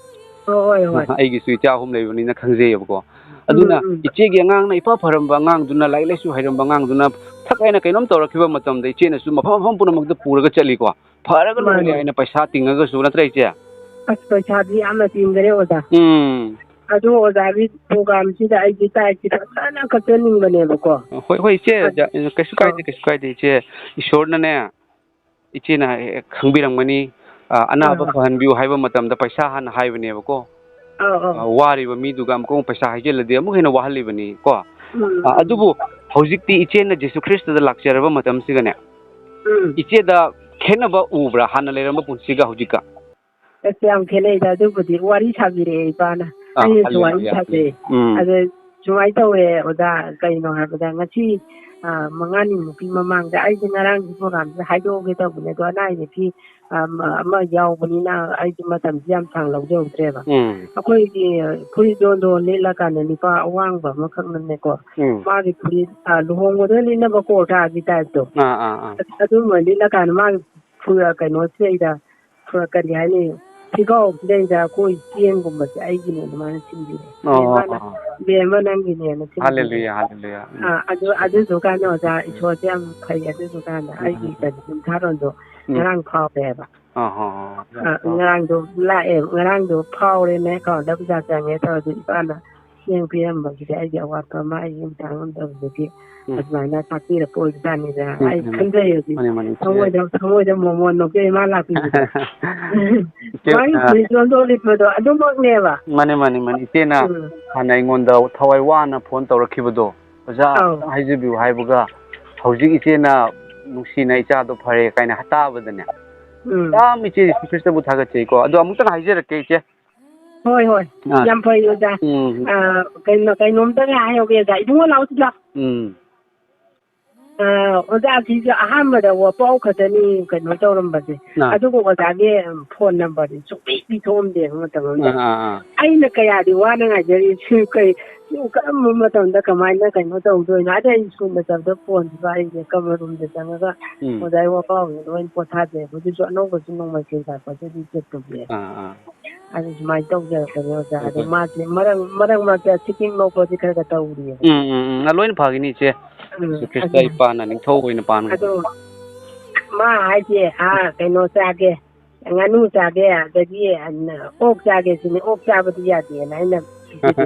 ꯍꯣꯏ, ꯍꯣꯏ, ꯍꯣꯏ꯫ ꯑꯩꯒꯤꯁꯨ ꯏꯆꯥ ꯑꯍꯨꯝ ꯂꯩꯕꯅꯤꯅ ꯈꯪꯖꯩꯌꯦꯕꯀꯣ꯫ ꯎꯝ, ꯑꯗꯨꯅ ꯎꯝ꯫ ꯏꯆꯦꯒꯤ ꯑꯉꯥꯡꯅ, ꯏꯐ ꯐꯔꯝꯕ ꯑꯉꯥꯡꯗꯨꯅ, ꯂꯥꯏꯔꯤꯛ ꯂꯥꯏꯁꯨ ꯍꯩꯔꯝꯕ ꯑꯉꯥꯡꯗꯨꯅ ꯊꯛ ꯍꯥꯏꯅ ꯀꯩꯅꯣꯝ ꯇꯧꯔꯛꯈꯤꯕ ꯃꯇꯝꯗ ꯏꯆꯦꯅꯁꯨ ꯃꯐꯝ, ꯃꯐꯝ ꯄꯨꯝꯅꯃꯛꯇ ꯄꯨꯔꯒ ꯆꯠꯂꯤꯀꯣ꯫ ꯐꯔꯒ ꯂꯣꯏꯔꯦ ꯃꯥꯅꯦ꯫ ꯍꯥꯏꯅ ꯄꯩꯁꯥ ꯇꯤꯡꯉꯒꯁꯨ, ꯅꯠꯇ꯭ꯔ, ꯏꯆꯦ? ꯑꯁ, ꯄꯩꯁꯥꯗꯤ ꯌꯥꯝꯅ ꯇꯤꯡꯈꯔꯦ, ꯑꯣꯖꯥ꯫ ꯎꯝ꯫ ꯑꯗꯨ ꯑꯣꯖꯥꯒꯤ ꯄ꯭ꯔꯣꯒꯥꯝꯁꯤꯗ ꯑꯩꯗꯤ ꯇꯥꯏꯠꯁꯤ ꯐꯖꯅ ꯀꯛꯆꯅꯤꯡꯕꯅꯦꯕꯀꯣ꯫ ꯍꯣꯏ, ꯍꯣꯏ, ꯏꯆꯦ, ꯑꯗꯨ, ꯀꯩꯁꯨ ꯀꯥꯏꯗꯦ, ꯑꯥ꯫ ꯀꯩꯁꯨ ꯀꯥꯏꯗꯦ, ꯏꯆꯦ꯫ ꯏꯁꯣꯔꯅꯅꯦ, ꯏꯆꯦꯅ ꯍꯦꯛ ꯈꯪꯕꯤꯔꯝꯒꯅꯤ꯫ ꯑ, ꯑꯅꯥꯕ ꯑꯥ꯫ ꯐꯍꯟꯕꯤꯌꯨ ꯍꯥꯏꯕ ꯃꯇꯝꯗ ꯄꯩꯁꯥ ꯍꯥꯟꯅ ꯍꯥꯏꯕꯅꯦꯕꯀꯣ꯫ ꯑꯧ, ꯑꯧ꯫ ꯑ, ꯋꯥꯔꯤꯕ ꯃꯤꯗꯨꯒ ꯑꯃꯨꯛꯀ ꯑꯃꯨꯛ ꯄꯩꯁꯥ ꯍꯥꯏꯖꯤꯜꯂꯗꯤ ꯑꯃꯨꯛ ꯍꯦꯟꯅ ꯋꯥꯍꯜꯂꯤꯕꯅꯤ ꯀꯣ꯫ ꯎꯝ, ꯑ, ꯎꯝ꯫ ꯑꯗꯨꯕꯨ ꯍꯧꯖꯤꯛꯇꯤ ꯏꯆꯦꯅ ꯖꯤꯁꯨ ꯈ꯭ꯔꯤꯁꯇꯗ ꯂꯥꯛꯆꯔꯕ ꯃꯇꯝꯁꯤꯒꯅꯦ, ꯎꯝ꯫ ꯏꯆꯦꯗ ꯈꯦꯠꯅꯕ ꯎꯕ꯭ꯔꯥ ꯍꯥꯟꯅ ꯂꯩꯔꯝꯕ ꯄꯨꯟꯁꯤꯒ ꯍꯧꯖꯤꯛꯀ? ꯑꯁ, ꯌꯥꯝ ꯈꯦꯠꯅꯩꯗ꯫ ꯑꯗꯨꯕꯨꯗꯤ ꯋꯥꯔꯤ ꯁꯥꯕꯤꯔꯛꯑꯦ ꯏꯄꯥꯅ꯫ ꯑꯥ, ꯑꯩꯅꯁꯨ ꯋꯥꯔꯤ ꯍꯜꯂꯦꯂꯨꯌꯥ, ꯁꯥꯖꯩ꯫ ꯍꯜꯂꯦꯂꯨꯌꯥ꯫ ꯎꯝ꯫ ꯑꯗ ꯁꯨꯃꯥꯏꯅ ꯇꯧꯋꯦ ꯑꯣꯖꯥ, ꯀꯩꯅꯣ ꯍꯥꯏꯕꯗ ꯉꯁꯤ, ꯑ, ꯃꯉꯥꯅꯤꯃꯨꯛꯀꯤ ꯃꯃꯥꯡꯗ ꯑꯩꯁꯦ ꯉꯔꯥꯡꯒꯤ ꯄ꯭ꯔꯣꯒꯥꯝꯁꯤꯗ ꯍꯥꯏꯗꯣꯛꯑꯒꯦ ꯇꯧꯕꯅꯦ, ꯑꯗꯣ ꯑꯅꯥ ꯑꯌꯦꯛꯀꯤ, ꯑ, ꯑꯃ ꯌꯥꯎꯕꯅꯤꯅ ꯑꯩꯁꯦ ꯃꯇꯝꯁꯤ ꯌꯥꯝ ꯁꯥꯡ ꯂꯧꯖꯍꯧꯗ꯭ꯔꯦꯕ꯫ ꯎꯝ꯫ ꯑꯩꯈꯣꯏꯒꯤ ꯐꯨꯔꯤꯠ ꯗꯣꯟꯗꯣꯟ ꯂꯤꯠꯂꯀꯥꯟꯗ ꯅꯨꯄꯥ ꯑꯋꯥꯡꯕ ꯑꯃꯈꯛꯅꯅꯦꯀꯣ, ꯎꯝ꯫ ꯃꯥꯒꯤ ꯐꯨꯔꯤꯠ, ꯑ, ꯂꯨꯍꯣꯡꯕꯗ ꯂꯤꯠꯅꯕ ꯀꯣꯔꯇꯥꯒꯤ ꯇꯥꯏꯞꯇꯣ, ꯑꯥ, ꯑꯥ, ꯑꯥ꯫ ꯑꯗꯨꯝꯕ ꯂꯤꯠꯂꯀꯥꯟꯗ ꯃꯥꯒꯤ ꯐꯨ-, ꯀꯩꯅꯣꯁꯤꯗꯩꯗ, ꯐꯨ-, ꯀꯔꯤ ꯍꯥꯏꯅꯤ, ꯐꯤꯒꯥꯎ ꯐꯤꯗꯩꯗ ꯑꯩꯈꯣꯏ ꯆꯦꯡꯒꯨꯝꯕꯁꯦ ꯑꯩꯒꯤꯅꯦꯅ ꯃꯥꯅ ꯊꯤꯟꯕꯤꯔꯦ꯫ ꯑꯣ, ꯑꯣ, ꯕꯦꯝꯃ, ꯑꯣ, ꯑꯣ꯫ ꯕꯦꯝꯃ ꯅꯪꯒꯤꯅꯦꯅ ꯊꯤꯟꯕꯤꯔꯦ꯫ ꯍꯥꯂꯦꯂꯨꯌꯥ, ꯍꯥꯂꯦꯂꯨꯌꯥ꯫ ꯎꯝ꯫ ꯑꯥ, ꯑꯗꯨ, ꯑꯗꯨꯗꯨꯀꯥꯟꯗ ꯑꯣꯖꯥ, ꯏꯁꯣꯔꯁꯦ ꯌꯥꯝ ꯐꯩ꯫ ꯑꯗꯨꯗꯨꯀꯥꯟꯗ ꯎꯝ, ꯑꯩꯒꯤ ꯎꯝ, ꯎꯝ꯫ ꯀꯔꯤ ꯀꯨꯟꯊ꯭ꯔꯥ ꯔꯣꯟꯗꯣ ꯎꯝ꯫ ꯉꯔꯥꯡ ꯐꯥꯎꯔꯦꯕ꯫ ꯑꯥ, ꯍꯣ, ꯍꯣ, ꯍꯣ꯫ ꯑꯥ, ꯉꯔꯥꯡꯗꯣ ꯂꯥꯛꯑꯦ, ꯉꯔꯥꯡꯗꯣ ꯐꯥꯎꯔꯦꯅꯦ, ꯑꯦꯀꯥꯎꯟꯗ ꯄꯩꯁꯥ ꯆꯪꯉꯦ ꯇꯧꯔꯗꯤ ꯏꯄꯥꯅ ꯆꯦꯡ ꯄꯤꯔꯝꯕꯒꯤꯗꯤ ꯑꯩꯒꯤ ꯑꯋꯥꯠꯄ ꯑꯃ ꯑꯩꯒꯤ ꯑꯝꯇ ꯉꯝꯗꯕꯗꯒꯤ ꯎꯝ꯫ ꯑꯗꯨꯃꯥꯏꯅ ꯇꯥꯛꯄꯤꯔꯛꯄ ꯑꯣꯏꯕꯖꯥꯠꯅꯤꯗ꯫ ꯎꯝ, ꯑꯩ ꯎꯝ꯫ ꯈꯟꯖꯩ ꯍꯧꯖꯤꯛ꯫ ꯃꯥꯅꯤ, ꯃꯥꯅꯤ, ꯏꯆꯦ꯫ ꯊꯃꯣꯏꯗ, ꯊꯃꯣꯏꯗ ꯃꯣꯃꯣꯟ ꯅꯣꯛꯆꯩ ꯃꯥ ꯂꯥꯛꯄꯤꯕꯗ꯫ ꯏꯆꯦ, ꯃꯥꯒꯤ ꯑ, ꯐꯨꯔꯤꯠ ꯌꯣꯟꯊꯣꯛ ꯂꯤꯠꯄꯗꯣ ꯑꯗꯨꯃꯛꯅꯦꯕ꯫ ꯃꯥꯅꯤ, ꯃꯥꯅꯤ, ꯃꯥꯅꯤ꯫ ꯏꯆꯦꯅ ꯎꯝ꯫ ꯍꯥꯟꯅ ꯑꯩꯉꯣꯟꯗ ꯊꯋꯥꯏ ꯋꯥꯅ ꯐꯣꯟ ꯇꯧꯔꯛꯈꯤꯕꯗꯣ, "ꯑꯣꯖꯥ, ꯑꯧ꯫ ꯑꯝꯇꯪ ꯍꯥꯏꯖꯕꯤꯌꯨ" ꯍꯥꯏꯕꯒ, ꯍꯧꯖꯤꯛ ꯏꯆꯦꯅ ꯅꯨꯡꯁꯤꯅ "ꯏꯆꯥꯗꯣ ꯐꯔꯦ" ꯀꯥꯏꯅ ꯇꯥꯕꯗꯅꯦ, ꯎꯝ꯫ ꯌꯥꯝ ꯏꯆꯦ ꯖꯤꯁꯨ ꯈ꯭ꯔꯤꯁꯇꯕꯨ ꯊꯥꯒꯠꯆꯩꯀꯣ꯫ ꯑꯗꯣ ꯑꯃꯨꯛꯇꯪ ꯍꯥꯏꯖꯔꯛꯀꯦ, ꯏꯆꯦ꯫ ꯍꯣꯏ, ꯍꯣꯏ꯫ ꯑꯥ꯫ ꯌꯥꯝ ꯐꯩ, ꯑꯣꯖꯥ꯫ ꯎꯝ꯫ ꯑꯥ, ꯀꯩꯅꯣ, ꯀꯩꯅꯣꯝꯇꯒ ꯍꯥꯏꯍꯧꯒꯦ, ꯑꯣꯖꯥ꯫ ꯏꯕꯨꯡꯉꯣ, ꯂꯥꯛꯑꯣ ꯁꯤꯗ꯫ ꯎꯝ꯫ ꯑꯥ, ꯑꯣꯖꯥ, ꯁꯤꯁꯨ ꯑꯍꯥꯟꯕꯗ ꯋꯥꯄꯥꯎ ꯈꯛꯇꯅꯤ ꯀꯩꯅꯣ ꯇꯧꯔꯝꯕꯁꯦ꯫ ꯑꯥ꯫ ꯑꯗꯨꯒ ꯑꯣꯖꯥꯒꯤ, ꯎꯝ, ꯐꯣꯟ ꯅꯝꯕꯔꯗꯤ ꯁꯨꯡꯄꯤ ꯄꯤꯊꯣꯛꯑꯝꯗꯦꯕ ꯃꯇꯝ ꯑꯃꯗ꯫ ꯑꯥ, ꯑꯥ, ꯑꯥ꯫ ꯑꯩꯅ ꯀꯌꯥꯗꯤ ꯋꯥꯅ ꯉꯥꯏꯖꯔꯤ, ꯁꯤ ꯀꯩ, ꯁꯤ ꯀꯔꯝꯕ ꯃꯇꯝꯗ ꯀꯃꯥꯏꯅ ꯀꯩꯅꯣ ꯇꯧꯗꯣꯏꯅꯣ? ꯑꯗꯩ ꯑꯩ ꯁ꯭ꯀꯨꯜ ꯃꯇꯝꯗ ꯐꯣꯟꯁꯤꯗ ꯑꯩꯁꯦ ꯀꯃꯟ ꯔꯨꯝꯗ ꯆꯪꯉꯒ ꯎꯝ꯫ ꯑꯣꯖꯥꯒꯤ ꯋꯥꯄꯥꯎꯁꯦ ꯂꯣꯏ ꯄꯣꯊꯥꯖꯩ꯫ ꯍꯧꯖꯤꯛꯁꯨ ꯑꯅꯧꯕꯁꯨ ꯅꯣꯡꯃꯩ ꯀꯩ ꯀꯥꯄꯁꯦ ꯑꯗꯨꯝ ꯆꯠꯄꯒꯤ꯫ ꯑꯥ, ꯑꯥ꯫ ꯑꯗꯨ ꯁꯨꯃꯥꯏꯅ ꯇꯧꯖꯔꯛꯄꯅꯦ, ꯑꯣꯖꯥ꯫ ꯍꯣꯏ, ꯑꯗꯣ ꯍꯣꯏ꯫ ꯃꯥꯁꯦ ꯃꯔꯛ, ꯃꯔꯛ ꯃꯔꯛꯇ ꯊꯤꯀꯤꯡ ꯂꯧꯕꯁꯦ ꯈꯔ ꯈꯔ ꯇꯧꯔꯤꯑꯕ꯫ ꯎꯝ, ꯎꯝ, ꯎꯝ꯫ ꯂꯣꯏꯅ ꯐꯒꯅꯤ, ꯏꯆꯦ꯫ ꯎꯝ, ꯖꯤꯁꯨ ꯈ꯭ꯔꯤꯁꯇ ꯑꯗꯨꯅ꯫ ꯏꯄꯥꯅ ꯅꯤꯡꯊꯧ ꯑꯣꯏꯅ ꯄꯥꯟꯒꯅꯤ꯫ ꯑꯗꯣ ꯃꯥ ꯍꯥꯏꯁꯦ, ꯑꯥ, ꯀꯩꯅꯣ ꯆꯥꯒꯦ, ꯉꯥꯅꯨ ꯆꯥꯒꯦ, ꯑꯗꯒꯤ, ꯑ, ꯑꯣꯛ ꯆꯥꯒꯦ ꯁꯤꯅꯤ, ꯑꯣꯛ ꯆꯥꯕꯗꯤ ꯌꯥꯗꯦꯅ ꯑꯩꯅ ꯄꯤꯖꯗꯦ꯫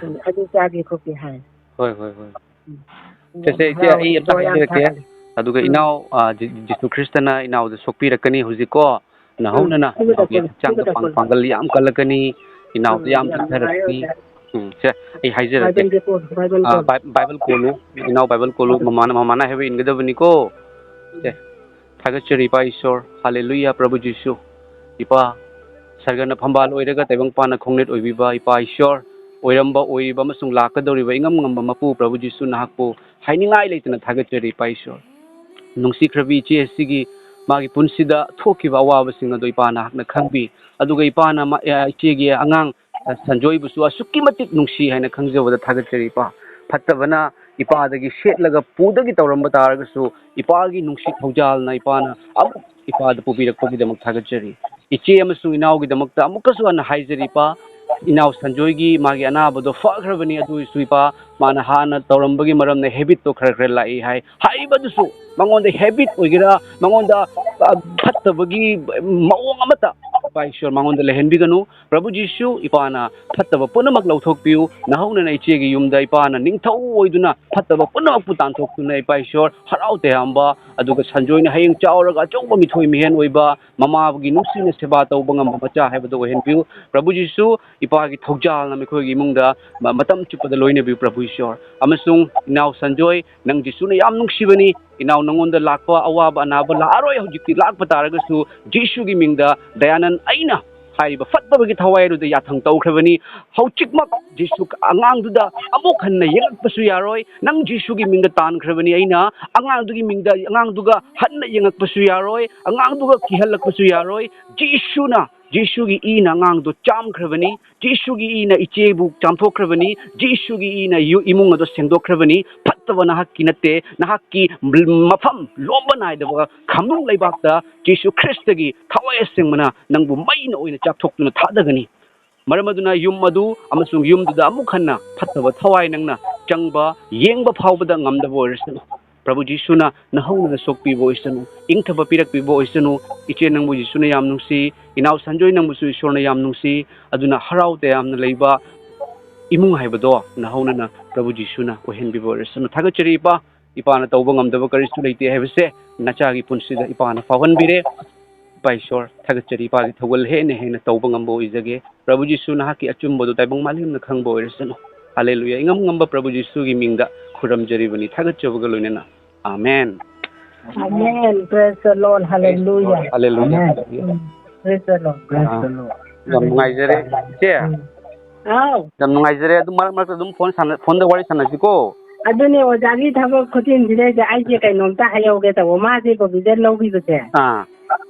ꯎꯝ, ꯑꯗꯨ ꯆꯥꯒꯦ ꯈꯣꯠꯀꯦ ꯍꯥꯏ꯫ ꯍꯣꯏ, ꯍꯣꯏ, ꯍꯣꯏ꯫ ꯎꯝ꯫ ꯁꯦ, ꯁꯦ, ꯏꯆꯦ, ꯑꯩ ꯍꯔꯥꯎꯋꯦ, ꯑꯝꯇ ꯏꯁꯣꯔ ꯌꯥꯝ ꯍꯥꯏꯖꯔꯛꯀꯦ꯫ ꯊꯥꯒꯠꯂꯦ꯫ ꯑꯗꯨꯒ ꯎꯝ꯫ ꯏꯅꯥꯎ, ꯑ, ꯖꯤ-, ꯖꯤꯁꯨ ꯈ꯭ꯔꯤꯁꯇꯅ ꯏꯅꯥꯎꯗ ꯁꯣꯛꯄꯤꯔꯛꯀꯅꯤ ꯍꯧꯖꯤꯛꯀꯣ꯫ ꯎꯝ, ꯅꯍꯧꯅꯅ ꯐꯨꯒꯗ ꯏꯅꯥꯎꯒꯤ ꯄꯣꯠ, ꯍꯛꯆꯥꯡꯗ ꯐꯨꯒꯗ ꯄꯥꯡ-, ꯄꯣꯠ꯫ ꯄꯥꯡꯒꯜ ꯌꯥꯝ ꯀꯜꯂꯛꯀꯅꯤ꯫ ꯏꯅꯥꯎꯗ ꯎꯝ, ꯌꯥꯝ ꯌꯥꯝ ꯅꯨꯡꯉꯥꯏꯔꯦ, ꯆꯤꯊꯔꯛꯀꯅꯤ꯫ ꯑꯣꯖꯥ꯫ ꯎꯝ, ꯁꯦ, ꯑꯩ ꯍꯥꯏꯖꯔꯛꯀꯦ꯫ ꯕꯥꯏꯕꯜꯒꯤ ꯄꯣꯠ, ꯕꯥꯏꯕꯜ ꯑ, ꯄꯣꯠ꯫ ꯕꯥꯏ-, ꯕꯥꯏꯕꯜ ꯀꯣꯜꯂꯨ꯫ ꯏꯅꯥꯎ ꯕꯥꯏꯕꯜ ꯀꯣꯜꯂꯨ꯫ ꯎꯝ꯫ ꯃꯃꯥꯅ, ꯃꯃꯥꯅ ꯍꯥꯏꯕ ꯏꯟꯒꯗꯕꯅꯤꯀꯣ꯫ ꯁꯦ, ꯎꯝ꯫ ꯊꯥꯒꯠꯆꯔꯤ, ꯏꯄꯥ ꯏꯁꯣꯔ꯫ ꯍꯥꯂꯦꯂꯨꯌꯥ, ꯄ꯭ꯔꯚꯨ ꯖꯤꯁꯨ꯫ ꯏꯄꯥ, ꯁꯔꯒꯅ ꯐꯝꯕꯥꯜ ꯑꯣꯏꯔꯒ ꯇꯥꯏꯕꯪꯄꯥꯟꯅ ꯈꯣꯡꯅꯦꯠ ꯑꯣꯏꯕꯤꯕ ꯏꯄꯥ ꯏꯁꯣꯔ, ꯑꯣꯏꯔꯝꯕ, ꯑꯣꯏꯔꯤꯕ ꯑꯃꯁꯨꯡ ꯂꯥꯛꯀꯗꯧꯔꯤꯕ ꯏꯉꯝ ꯉꯝꯕ ꯃꯄꯨ ꯄ꯭ꯔꯚꯨ ꯖꯤꯁꯨ, ꯅꯍꯥꯛꯄꯨ ꯍꯥꯏꯅꯤꯡꯉꯥꯏ ꯂꯩꯇꯅ ꯊꯥꯒꯠꯆꯔꯤ, ꯏꯄꯥ ꯏꯁꯣꯔ꯫ ꯅꯨꯡꯁꯤꯈ꯭ꯔꯕꯤ ꯏꯆꯦ ꯑꯁꯤꯒꯤ ꯃꯥꯒꯤ ꯄꯨꯟꯁꯤꯗ ꯊꯣꯛꯈꯤꯕ ꯑꯋꯥꯕꯁꯤꯡ ꯑꯗꯨ ꯏꯄꯥ ꯅꯍꯥꯛꯅ ꯈꯪꯕꯤ꯫ ꯑꯗꯨꯒ ꯏꯄꯥꯅ ꯃꯥ-, ꯑ, ꯏꯆꯦꯒꯤ ꯑꯉꯥꯡ, ꯑ, ꯁꯟꯖꯣꯏꯕꯨꯁꯨ ꯑꯁꯨꯛꯀꯤ ꯃꯇꯤꯛ ꯅꯨꯡꯁꯤ ꯍꯥꯏꯅ ꯈꯪꯖꯕꯗ ꯊꯥꯒꯠꯆꯔꯤ, ꯏꯄꯥ꯫ ꯐꯠꯇꯕꯅ ꯏꯄꯥꯗꯒꯤ ꯁꯦꯠꯂꯒ ꯄꯨꯗꯒꯤ ꯇꯧꯔꯝꯕ ꯇꯥꯔꯒꯁꯨ, ꯏꯄꯥꯒꯤ ꯅꯨꯡꯁꯤ ꯊꯧꯖꯥꯜꯅ ꯏꯄꯥꯅ ꯑꯃꯨꯛ ꯏꯄꯥꯗ ꯄꯨꯕꯤꯔꯛꯄꯒꯤꯗꯃꯛ ꯊꯥꯒꯠꯆꯔꯤ꯫ ꯏꯆꯦ ꯑꯃꯁꯨꯡ ꯏꯅꯥꯎꯒꯤꯗꯃꯛꯇ ꯑꯃꯨꯛꯀꯁꯨ ꯍꯟꯅ ꯍꯥꯏꯖꯔꯤ, ꯏꯄꯥ꯫ ꯏꯅꯥꯎ ꯁꯟꯖꯣꯏꯒꯤ ꯃꯥꯒꯤ ꯑꯅꯥꯕꯗꯣ ꯐꯈ꯭ꯔꯕꯅꯤ, ꯑꯗꯨ ꯑꯣꯏꯔꯁꯨ, ꯏꯄꯥ, ꯃꯥꯅ ꯍꯥꯟꯅ ꯇꯧꯔꯝꯕꯒꯤ ꯃꯔꯝꯅ ꯍꯦꯕꯤꯠꯇꯣ ꯈꯔ ꯈꯔ ꯂꯥꯛꯏ ꯍꯥꯏ꯫ ꯍꯥꯏꯔꯤꯕꯗꯨꯁꯨ ꯃꯉꯣꯟꯗ ꯍꯦꯕꯤꯠ ꯑꯣꯏꯒꯦꯔꯥ, ꯃꯉꯣꯟꯗ, ꯑ, ꯐꯠꯇꯕꯒꯤ ꯃꯑꯣꯡ ꯑꯃꯠꯇ, ꯏꯄꯥ ꯏꯁꯣꯔ, ꯃꯉꯣꯟꯗ ꯂꯩꯍꯟꯕꯤꯒꯅꯨ꯫ ꯄ꯭ꯔꯚꯨ ꯖꯤꯁꯨ, ꯏꯄꯥꯅ ꯐꯠꯇꯕ ꯄꯨꯝꯅꯃꯛ ꯂꯧꯊꯣꯛꯄꯤꯌꯨ꯫ ꯅꯍꯧꯅꯅ ꯏꯆꯦꯒꯤ ꯌꯨꯝꯗ ꯏꯄꯥꯅ ꯅꯤꯡꯊꯧ ꯑꯣꯏꯗꯨꯅ ꯐꯠꯇꯕ ꯄꯨꯝꯅꯃꯛꯄꯨ ꯇꯥꯟꯊꯣꯛꯇꯨꯅ, ꯏꯄꯥ ꯏꯁꯣꯔ, ꯍꯔꯥꯎ ꯇꯌꯥꯝꯕ, ꯑꯗꯨꯒ ꯁꯟꯖꯣꯏꯅ ꯍꯌꯦꯡ ꯆꯥꯎꯔꯒ ꯑꯆꯧꯕ ꯃꯤꯊꯣꯏ ꯃꯤꯍꯦꯟ ꯑꯣꯏꯕ, ꯃꯃꯥꯒꯤ ꯅꯨꯡꯁꯤꯅ ꯁꯦꯕꯥ ꯇꯧꯕ ꯉꯝꯕ ꯃꯆꯥ ꯍꯥꯏꯕꯗꯨ ꯑꯣꯏꯍꯟꯕꯤꯌꯨ꯫ ꯄ꯭ꯔꯚꯨ ꯖꯤꯁꯨ, ꯏꯄꯥꯒꯤ ꯊꯧꯖꯥꯜꯅ ꯃꯈꯣꯏꯒꯤ ꯏꯃꯨꯡꯗ ꯃ-, ꯃꯇꯝ ꯆꯨꯞꯄꯗ ꯂꯣꯏꯅꯕꯤꯌꯨ, ꯄ꯭ꯔꯚꯨ ꯏꯁꯣꯔ꯫ ꯑꯃꯁꯨꯡ ꯏꯅꯥꯎ ꯁꯟꯖꯣꯏ, ꯅꯪ ꯖꯤꯁꯨꯅ ꯌꯥꯝ ꯅꯨꯡꯁꯤꯕꯅꯤ꯫ ꯏꯅꯥꯎ, ꯅꯉꯣꯟꯗ ꯂꯥꯛꯄ ꯑꯋꯥꯕ ꯑꯅꯥꯕ ꯂꯥꯛꯑꯔꯣꯏ꯫ ꯍꯧꯖꯤꯛꯇꯤ ꯂꯥꯛꯄ ꯇꯥꯔꯒꯁꯨ, ꯖꯤꯁꯨꯒꯤ ꯃꯤꯡꯗ, ꯗꯌꯥꯅꯟ, ꯑꯩꯅ ꯍꯥꯏꯔꯤꯕ ꯐꯠꯇꯕꯒꯤ ꯊꯋꯥꯏ ꯑꯗꯨꯗ ꯌꯥꯊꯪ ꯇꯧꯈ꯭ꯔꯕꯅꯤ꯫ ꯍꯧꯖꯤꯛꯃꯛ ꯖꯤꯁꯨ ꯑꯉꯥꯡꯗꯨꯗ ꯑꯃꯨꯛ ꯍꯟꯅ ꯌꯦꯡꯉꯛꯄꯁꯨ ꯌꯥꯔꯣꯏ꯫ ꯅꯪ ꯖꯤꯁꯨꯒꯤ ꯃꯤꯡꯗ ꯇꯥꯟꯈ꯭ꯔꯕꯅꯤ꯫ ꯑꯩꯅ ꯑꯉꯥꯡꯗꯨꯒꯤ ꯃꯤꯡꯗ, ꯑꯉꯥꯡꯗꯨꯒ ꯍꯟꯅ ꯌꯦꯡꯉꯛꯄꯁꯨ ꯌꯥꯔꯣꯏ, ꯑꯉꯥꯡꯗꯨꯒ ꯀꯤꯍꯜꯂꯛꯄꯁꯨ ꯌꯥꯔꯣꯏ꯫ ꯖꯤꯁꯨꯅ, ꯖꯤꯁꯨꯒꯤ ꯏꯅ ꯑꯉꯥꯡꯗꯣ ꯆꯥꯝꯈ꯭ꯔꯕꯅꯤ꯫ ꯖꯤꯁꯨꯒꯤ ꯏꯅ ꯏꯆꯦꯕꯨ ꯆꯥꯝꯊꯣꯛꯈ꯭ꯔꯕꯅꯤ꯫ ꯖꯤꯁꯨꯒꯤ ꯏꯅ ꯌꯨ-, ꯏꯃꯨꯡ ꯑꯗꯣ ꯁꯦꯡꯗꯣꯛꯈ꯭ꯔꯕꯅꯤ꯫ ꯐꯠꯇꯕ ꯅꯍꯥꯛꯀꯤ ꯅꯠꯇꯦ, ꯅꯍꯥꯛꯀꯤ ꯃꯐꯝ ꯂꯣꯝꯕ ꯅꯥꯏꯗꯕ ꯈꯝꯅꯨꯡ ꯂꯩꯕꯥꯛꯇ ꯖꯤꯁꯨ ꯈ꯭ꯔꯤꯁꯇꯒꯤ ꯊꯋꯥꯏ ꯑꯁꯦꯡꯕꯅ ꯅꯪꯕꯨ ꯃꯩꯅ ꯑꯣꯏꯅ ꯆꯥꯛꯊꯣꯛꯇꯨꯅ ꯊꯥꯗꯒꯅꯤ꯫ ꯃꯔꯝ ꯑꯗꯨꯅ ꯌꯨꯝ ꯑꯗꯨ ꯑꯃꯁꯨꯡ ꯌꯨꯝꯗꯨꯗ ꯑꯃꯨꯛ ꯍꯟꯅ ꯐꯠꯇꯕ ꯊꯋꯥꯏ ꯅꯪꯅ ꯆꯪꯕ, ꯌꯦꯡꯕ ꯐꯥꯎꯕꯗ ꯉꯝꯗꯕ ꯑꯣꯏꯔꯁꯅꯨ꯫ ꯄ꯭ꯔꯚꯨ ꯖꯤꯁꯨꯅ ꯅꯍꯧꯅꯅ ꯁꯣꯛꯄꯤꯕ ꯑꯣꯏꯁꯅꯨ, ꯏꯪꯊꯕ ꯄꯤꯔꯛꯄꯤꯕ ꯑꯣꯏꯁꯅꯨ꯫ ꯏꯆꯦ, ꯅꯪꯕꯨ ꯖꯤꯁꯨꯅ ꯌꯥꯝ ꯅꯨꯡꯁꯤ, ꯏꯅꯥꯎ ꯁꯟꯖꯣꯏ, ꯅꯪꯕꯨꯁꯨ ꯏꯁꯣꯔꯅ ꯌꯥꯝ ꯅꯨꯡꯁꯤ꯫ ꯑꯗꯨꯅ ꯍꯔꯥꯎ ꯇꯌꯥꯝꯅ ꯂꯩꯕ ꯏꯃꯨꯡ ꯍꯥꯏꯕꯗꯣ ꯅꯍꯧꯅꯅ ꯄ꯭ꯔꯚꯨ ꯖꯤꯁꯨꯅ ꯑꯣꯏꯍꯟꯕꯤꯕ ꯑꯣꯏꯔꯁꯅꯨ꯫ ꯊꯥꯒꯠꯆꯔꯤ, ꯏꯄꯥ꯫ ꯏꯄꯥꯅ ꯇꯧꯕ ꯉꯝꯗꯕ ꯀꯔꯤꯁꯨ ꯂꯩꯇꯦ ꯍꯥꯏꯕꯁꯦ ꯅꯆꯥꯒꯤ ꯄꯨꯟꯁꯤꯗ ꯏꯄꯥꯅ ꯐꯥꯎꯍꯟꯕꯤꯔꯦ꯫ ꯏꯄꯥ ꯏꯁꯣꯔ, ꯊꯥꯒꯠꯆꯔꯤ, ꯏꯄꯥꯒꯤ ꯊꯧꯒꯜ ꯍꯦꯟꯅ ꯍꯦꯟꯅ ꯇꯧꯕ ꯉꯝꯕ ꯑꯣꯏꯖꯒꯦ꯫ ꯄ꯭ꯔꯚꯨ ꯖꯤꯁꯨ, ꯅꯍꯥꯛꯀꯤ ꯑꯆꯨꯝꯕꯗꯨ ꯇꯥꯏꯕꯪ ꯃꯥꯂꯦꯝꯅ ꯈꯪꯕ ꯑꯣꯏꯔꯁꯅꯨ꯫ ꯍꯥꯂꯦꯂꯨꯌꯥ꯫ ꯏꯉꯝ ꯉꯝꯕ ꯄ꯭ꯔꯚꯨ ꯖꯤꯁꯨꯒꯤ ꯃꯤꯡꯗ ꯈꯨꯔꯨꯝꯖꯔꯤꯕꯅꯤ, ꯊꯥꯒꯠꯆꯕꯒ ꯂꯣꯏꯅꯅ꯫ Amen. Amen. Praise the Lord. Hallelujah. ꯍꯥꯂꯦꯂꯨꯌꯥ꯫ Amen. Um. Praise the Lord. Praise ah, the Lord. ꯌꯥꯝ ꯅꯨꯡꯉꯥꯏꯖꯔꯦ, ꯏꯆꯦ꯫ ꯎꯝ. ꯑꯥꯎ꯫ ꯌꯥꯝ ꯅꯨꯡꯉꯥꯏꯖꯔꯦ꯫ ꯑꯗꯨꯝ ꯃꯔꯛ ꯃꯔꯛꯇ ꯑꯗꯨꯝ ꯐꯣꯟ ꯁꯥꯟꯅ-, ꯐꯣꯟꯗ ꯋꯥꯔꯤ ꯁꯥꯟꯅꯁꯤꯀꯣ꯫ ꯑꯗꯨꯅꯦ, ꯑꯣꯖꯥꯒꯤ ꯊꯕꯛ ꯈꯨꯆꯤꯟꯁꯤꯗꯩꯗ ꯑꯩꯁꯦ ꯀꯩꯅꯣꯝꯇ ꯍꯥꯏꯍꯧꯒꯦ ꯇꯧꯕ꯫ ꯃꯥꯁꯦ ꯄ꯭ꯔꯣꯚꯤꯗꯟ ꯂꯧꯈꯤꯕꯁꯦ, ꯑꯥ꯫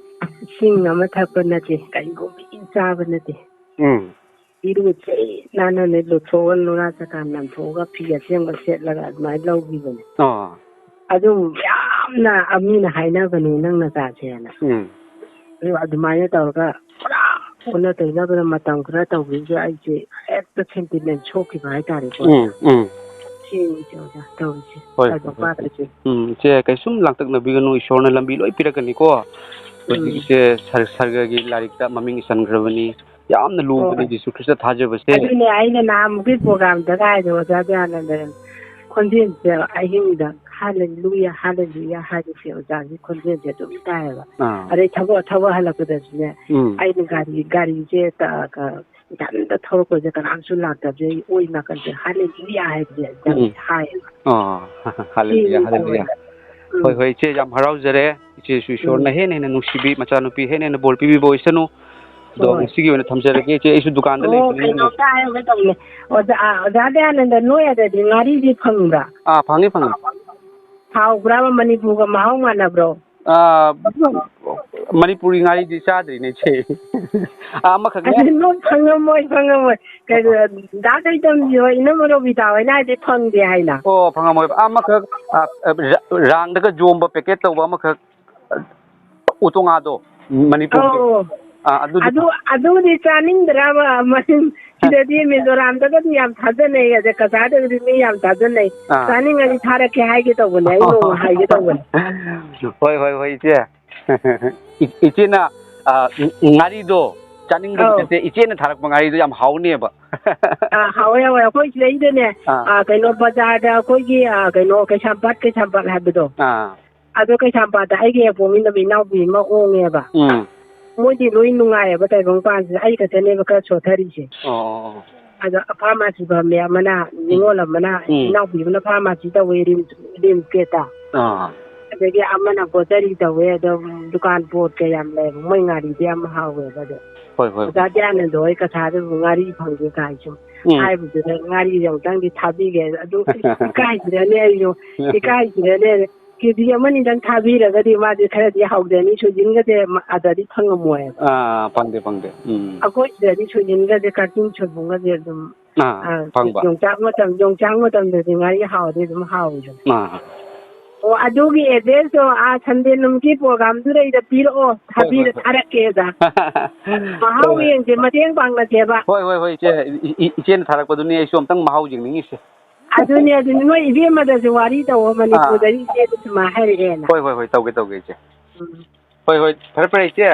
ꯏꯁꯤꯡ ꯑꯃ ꯊꯛꯄ ꯅꯠꯇꯦ, ꯀꯔꯤꯒꯨꯝꯕ ꯆꯥꯕ ꯅꯠꯇꯦ꯫ ꯎꯝ꯫ ꯏꯔꯨꯁꯦ ꯅꯥꯟꯅꯅꯦ ꯂꯨꯊꯣꯛꯑꯒ, ꯅꯨꯔꯥ ꯆꯀꯥ ꯅꯥꯟꯊꯣꯛꯑꯒ, ꯐꯤ ꯑꯁꯦꯡꯕ ꯁꯦꯠꯂꯒ ꯑꯗꯨꯃꯥꯏꯅ ꯂꯧꯈꯤꯕꯅꯦ꯫ ꯑꯣ꯫ ꯑꯗꯨ ꯌꯥꯝꯅ ꯃꯤꯅ ꯍꯥꯏꯅꯕꯅꯦ ꯅꯪ ꯅꯆꯥꯁꯦꯅ꯫ ꯎꯝ꯫ ꯑꯗꯨꯃꯥꯏꯅ ꯇꯧꯔꯒ ꯄꯨꯔꯥ ꯑꯣꯟꯅ ꯇꯩꯅꯕꯗ ꯃꯇꯝ ꯈꯔ ꯇꯧꯈꯤꯕꯗ ꯑꯩꯁꯦ ꯍꯦꯛꯇ sentiment ꯁꯣꯛꯈꯤꯕ ꯍꯥꯏꯇꯥꯔꯦꯀꯣ꯫ ꯎꯝ, ꯎꯝ꯫ ꯁꯤꯅꯤ ꯏꯆꯦ ꯑꯣꯖꯥ ꯇꯧꯔꯤꯁꯦ꯫ ꯍꯣꯏ, ꯂꯥꯏꯕꯛ ꯍꯣꯏ, ꯍꯣꯏ꯫ ꯐꯥꯗ꯭ꯔꯤꯁꯦ꯫ ꯎꯝ, ꯏꯆꯦ, ꯀꯩꯁꯨꯝ ꯂꯥꯡꯇꯛꯅꯕꯤꯒꯅꯨ, ꯏꯁꯣꯔꯅ ꯂꯝꯕꯤ ꯂꯣꯏ ꯄꯤꯔꯛꯀꯅꯤꯀꯣ꯫ ꯍꯧꯖꯤꯛ ꯎꯝ꯫ ꯏꯆꯦ ꯁꯔ-, ꯁꯔꯒꯒꯤ ꯂꯥꯏꯔꯤꯛꯇ ꯃꯃꯤꯡ ꯏꯁꯟꯈ꯭ꯔꯕꯅꯤ꯫ ꯌꯥꯝꯅ ꯂꯨꯕꯅꯤ ꯍꯣꯏ꯫ Jesus Christ ꯊꯥꯖꯕꯁꯦ꯫ ꯑꯗꯨꯅꯦ ꯑꯩꯅ ꯅꯍꯥꯟꯃꯨꯛꯀꯤ programꯗꯒ ꯍꯥꯏꯗꯣ, ꯑꯣꯖꯥ ꯗꯌꯥꯅꯟꯗꯅ ꯈꯣꯟꯖꯦꯜꯁꯦ ꯑꯍꯤꯡꯗ "ꯍꯥꯂꯦꯂꯨꯌꯥ, ꯍꯥꯂꯦꯂꯨꯌꯥ" ꯍꯥꯏꯕꯁꯦ ꯑꯣꯖꯥꯒꯤ ꯈꯣꯟꯖꯦꯜꯁꯦ ꯑꯗꯨꯝ ꯇꯥꯏꯌꯦꯕ꯫ ꯑꯥ꯫ ꯑꯗꯩ ꯊꯕꯛ, ꯊꯕꯛ ꯍꯜꯂꯛꯄꯗꯁꯨꯅꯦ, ꯎꯝ꯫ ꯑꯩꯅ ꯒꯥꯔꯤ, ꯒꯥꯔꯤꯁꯦ ꯇ-, ꯀ-, ꯏꯊꯟꯇ ꯊꯧꯔꯛꯄꯁꯦ ꯀꯅꯥꯝꯁꯨ ꯂꯥꯛꯇꯕꯁꯦ ꯑꯩ ꯑꯣꯏ ꯅꯥꯀꯟꯁꯦ "ꯍꯥꯂꯦꯂꯨꯌꯥ" ꯍꯥꯏꯕꯁꯦ ꯌꯥꯝ ꯎꯝ꯫ ꯍꯥꯏꯌꯦꯕ꯫ ꯑꯣ, ꯍꯥꯂꯦꯂꯨꯌꯥ, ꯁꯤꯅꯤ ꯍꯥꯂꯦꯂꯨꯌꯥ꯫ ꯏꯆꯦ꯫ ꯎꯝ꯫ ꯍꯣꯏ, ꯍꯣꯏ, ꯏꯆꯦ, ꯌꯥꯝ ꯍꯔꯥꯎꯖꯔꯦ꯫ ꯏꯆꯦꯁꯨ ꯏꯁꯣꯔꯅ ꯎꯝ꯫ ꯍꯦꯟꯅ ꯍꯦꯟꯅ ꯅꯨꯡꯁꯤꯕꯤ, ꯃꯆꯥꯅꯨꯄꯤ ꯍꯦꯟꯅ ꯍꯦꯟꯅ ꯕꯣꯔ ꯄꯤꯕꯤꯕ ꯑꯣꯏꯁꯅꯨ꯫ ꯑꯗꯣ ꯍꯣꯏ꯫ ꯉꯁꯤꯒꯤ ꯑꯣꯏꯅ ꯊꯝꯖꯔꯒꯦ, ꯏꯆꯦ, ꯑꯩꯁꯨ ꯗꯨꯀꯥꯟꯗ ꯑꯣ, ꯂꯩꯕꯅꯤꯅꯅꯦ꯫ ꯀꯩꯅꯣꯝꯇ ꯍꯥꯏꯍꯧꯒꯦ ꯇꯧꯕꯅꯦ꯫ ꯑꯣꯖꯥ, ꯑ, ꯑꯣꯖꯥ ꯗꯌꯥꯅꯟꯗ, ꯅꯣꯏ ꯑꯗꯗꯤ ꯉꯥꯔꯤꯗꯤ ꯐꯪꯕ꯭ꯔꯥ? ꯑꯥ, ꯐꯪꯉꯤ, ꯐꯪꯉꯤ꯫ ꯍꯥꯎꯕ꯭ꯔꯥꯕ? ꯃꯅꯤꯄꯨꯔꯒ ꯃꯍꯥꯎ ꯃꯥꯟꯅꯕ꯭ꯔꯣ? ꯑꯥ, ꯃꯅꯤꯄꯨꯔꯤ ꯉꯥꯔꯤꯗꯤ ꯆꯥꯗ꯭ꯔꯤꯅꯦ, ꯏꯆꯦ꯫ ꯑꯥ, ꯑꯃꯈꯛꯅꯦ꯫ ꯑꯗꯨ ꯅꯣꯏ ꯐꯪꯉꯝꯃꯣꯏ, ꯐꯪꯉꯝꯃꯣꯏ꯫ ꯀꯩꯅꯣ, ꯗꯥ ꯀꯩꯇꯝꯕꯤ ꯍꯣꯏ, ꯏꯅꯝꯃ ꯔꯣꯕꯤꯇꯥ ꯍꯣꯏꯅ ꯍꯥꯏꯗꯤ ꯐꯪꯗꯦ ꯍꯥꯏꯅ꯫ ꯑꯣ, ꯐꯪꯉꯝꯃꯣꯏꯕ꯫ ꯑꯃꯈꯛ, ꯑꯥ, ꯔꯥ-, ꯔꯥꯡꯗꯒ ꯌꯣꯝꯕ packet ꯇꯧꯕ ꯑꯃꯈꯛ, ꯑꯣꯇꯣꯉꯥꯗꯣ, ꯃꯅꯤꯄꯨꯔꯒꯤ꯫ ꯑꯧ꯫ ꯑꯥ, ꯑꯗꯨꯗꯤ ꯑꯗꯨ, ꯑꯗꯨꯗꯤ ꯆꯥꯅꯤꯡꯗ꯭ꯔꯕ? ꯃꯅꯤꯡ-, ꯁꯤꯗꯗꯤ ꯃꯤꯖꯣꯔꯥꯝꯗꯒꯗꯤ ꯌꯥꯝ ꯊꯥꯖꯅꯩ, ꯑꯗ ꯀꯆꯥꯗꯒꯗꯤ ꯃꯤ ꯌꯥꯝ ꯊꯥꯖꯅꯩ꯫ ꯑꯥ꯫ ꯆꯥꯅꯤꯡꯉꯗꯤ ꯊꯥꯔꯛꯀꯦ ꯍꯥꯏꯒꯦ ꯇꯧꯕꯅꯦ, ꯑꯩ ꯅꯣꯡꯃ ꯍꯥꯏꯒꯦ ꯇꯧꯕꯅꯦ꯫ ꯍꯣꯏ, ꯍꯣꯏ, ꯍꯣꯏ, ꯏꯆꯦ꯫ ꯏ-, ꯏꯆꯦꯅ, ꯑꯥ, ꯉꯥꯔꯤꯗꯣ ꯆꯥꯅꯤꯡꯗꯕ ꯑꯧ꯫ ꯅꯠꯇꯦ, ꯏꯆꯦꯅ ꯊꯥꯔꯛꯄ ꯉꯥꯔꯤꯗꯣ ꯌꯥꯝ ꯍꯥꯎꯅꯦꯕ꯫ ꯑꯥ, ꯍꯥꯎꯋꯦ, ꯍꯥꯎꯋꯦ꯫ ꯑꯩꯈꯣꯏ ꯁꯤꯗꯩꯗꯅꯦ, ꯑꯥ꯫ ꯑꯥ, ꯀꯩꯅꯣ, ꯕꯖꯥꯔꯗ ꯑꯩꯈꯣꯏꯒꯤ, ꯑꯥ, ꯀꯩꯅꯣ, ꯀꯩꯁꯥꯝꯄꯥꯠ, ꯀꯩꯁꯥꯝꯄꯥꯠ ꯍꯥꯏꯕꯗꯣ꯫ ꯑꯥ꯫ ꯑꯗꯣ ꯀꯩꯁꯥꯝꯄꯥꯠꯇ ꯑꯩꯒꯤ ꯍꯦꯛ ꯄꯣꯛꯃꯤꯟꯅꯕ ꯏꯅꯥꯎꯄꯤ ꯑꯃ ꯑꯣꯡꯉꯦꯕ꯫ ꯎꯝ꯫ ꯃꯣꯏꯗꯤ ꯂꯣꯏ ꯅꯨꯡꯉꯥꯏꯌꯦꯕ ꯇꯥꯏꯕꯪꯄꯥꯟꯁꯤꯗ, ꯑꯩ ꯈꯛꯇꯅꯦꯕ ꯈꯔ ꯁꯣꯠꯊꯔꯤꯁꯦ꯫ ꯑꯣ, ꯑꯣ, ꯑꯣ꯫ ꯑꯗꯣ pharmacy ꯐꯝꯃꯦ ꯑꯃꯅ, ꯎꯝ꯫ ꯅꯤꯉꯣꯜ ꯑꯃꯅ, ꯎꯝ꯫ ꯏꯅꯥꯎꯄꯤ ꯑꯃꯅ pharmacy ꯇꯧꯋꯦ ꯔꯤꯝꯁ, ꯔꯤꯝꯁ ꯒꯦꯠꯇ꯫ ꯑꯥ꯫ ꯑꯗꯒꯤ ꯑꯃꯅ grocery ꯇꯧꯋꯦ, ꯑꯗꯣ ꯗꯨꯀꯥꯟ ꯄꯣꯠ ꯀꯌꯥꯝ ꯂꯩꯕ, ꯃꯣꯏ ꯉꯥꯔꯤꯗꯤ ꯌꯥꯝ ꯍꯥꯎꯋꯦꯕ꯫ ꯑꯗꯣ ꯍꯣꯏ, ꯍꯣꯏ, ꯑꯣꯖꯥ ꯍꯣꯏ꯫ ꯗꯌꯥꯅꯟꯗ ꯍꯣꯏ ꯀꯊꯥꯗꯕꯨ ꯉꯥꯔꯤ ꯐꯪꯗꯦ ꯀꯥꯏꯁꯨ ꯎꯝ꯫ ꯍꯥꯏꯕꯗꯨꯗ ꯉꯥꯔꯤꯁꯦ ꯑꯃꯨꯛꯇꯪꯗꯤ ꯊꯥꯕꯤꯒꯦ꯫ ꯑꯗꯨ ꯏꯀꯥꯏꯁꯤꯔꯅꯦ ꯑꯩꯁꯨ, ꯏꯀꯥꯏꯁꯤꯔꯅꯦ꯫ KG ꯑꯃꯅꯤꯗꯪ ꯊꯥꯕꯤꯔꯒꯗꯤ ꯃꯥꯗꯤ ꯈꯔꯗꯤ ꯍꯥꯎꯖꯅꯤ꯫ ꯁꯣꯏꯖꯤꯟꯒꯁꯦ ꯃ-, ꯑꯗꯗꯤ ꯐꯪꯉꯝꯃꯣꯏꯕ꯫ ꯑꯥ, ꯐꯪꯗꯦ, ꯐꯪꯗꯦ꯫ ꯎꯝ꯫ ꯑꯩꯈꯣꯏ ꯁꯤꯗꯗꯤ ꯁꯣꯏꯖꯤꯟꯒꯁꯦ, ꯀꯥꯇꯤꯟ ꯁꯣꯏꯕꯨꯝꯒꯁꯦ ꯑꯗꯨꯝ, ꯑꯥ, ꯑꯥ, ꯐꯪꯕ꯫ ꯌꯣꯡꯆꯥꯛ ꯃꯇꯝ, ꯌꯣꯡꯆꯥꯛ ꯃꯇꯝꯗꯗꯤ ꯉꯥꯔꯤ ꯍꯥꯎꯔꯗꯤ ꯑꯗꯨꯝ ꯍꯥꯎꯋꯤꯗꯅ꯫ ꯑꯥ꯫ ꯑꯣ, ꯑꯗꯨꯒꯤ address ꯇꯣ ꯑꯥ Sunday ꯅꯨꯃꯤꯠꯀꯤ program ꯗꯨꯗꯩꯗ ꯄꯤꯔꯛꯑꯣ, ꯍꯣꯏ, ꯍꯣꯏ, ꯊꯥꯕꯤꯔ-, ꯍꯣꯏ꯫ ꯊꯥꯔꯛꯀꯦ ꯑꯣꯖꯥ꯫ ꯃꯍꯥꯎ ꯍꯣꯏ, ꯍꯣꯏ꯫ ꯌꯦꯡꯁꯦ, ꯃꯇꯦꯡ ꯄꯥꯡꯅꯁꯦꯕ꯫ ꯍꯣꯏ, ꯍꯣꯏ, ꯍꯣꯏ, ꯏꯆꯦ꯫ ꯏ-, ꯏ-, ꯏꯆꯦꯅ ꯊꯥꯔꯛꯄꯗꯨꯅꯤ ꯑꯩꯁꯨ ꯑꯝꯇꯪ ꯃꯍꯥꯎ ꯌꯦꯡꯅꯤꯡꯉꯤꯁꯦ꯫ ꯑꯗꯨꯅꯦ, ꯑꯗꯨꯅꯦ, ꯅꯣꯏ ꯏꯕꯦꯝꯃꯗꯁꯨ ꯋꯥꯔꯤ ꯇꯧꯋꯣ, ꯑꯥ꯫ ꯃꯅꯤꯄꯨꯔꯗꯒꯤ ꯏꯆꯦꯗ ꯁꯨꯃꯥꯏꯅ ꯍꯥꯏꯔꯛꯑꯦꯅ꯫ ꯍꯣꯏ, ꯍꯣꯏ, ꯍꯣꯏ, ꯇꯧꯒꯦ, ꯇꯧꯒꯦ, ꯏꯆꯦ꯫ ꯎꯝ꯫ ꯍꯣꯏ, ꯍꯣꯏ, ꯐꯔꯦ, ꯐꯔꯦ, ꯏꯆꯦ꯫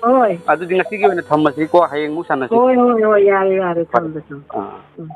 ꯍꯣꯏ꯫ ꯑꯗꯨꯗꯤ ꯉꯁꯤꯒꯤ ꯑꯣꯏꯅ ꯊꯝꯃꯁꯤꯀꯣ, ꯍꯌꯦꯡ ꯑꯃꯨꯛ ꯁꯥꯟꯅꯁꯤ꯫ ꯍꯣꯏ, ꯍꯣꯏ, ꯍꯣꯏ, ꯌꯥꯔꯦ, ꯌꯥꯔꯦ, ꯐꯔꯦ꯫ ꯊꯝꯃꯦ, ꯊꯝꯃꯦ꯫ ꯑꯥ꯫ ꯎꯝ꯫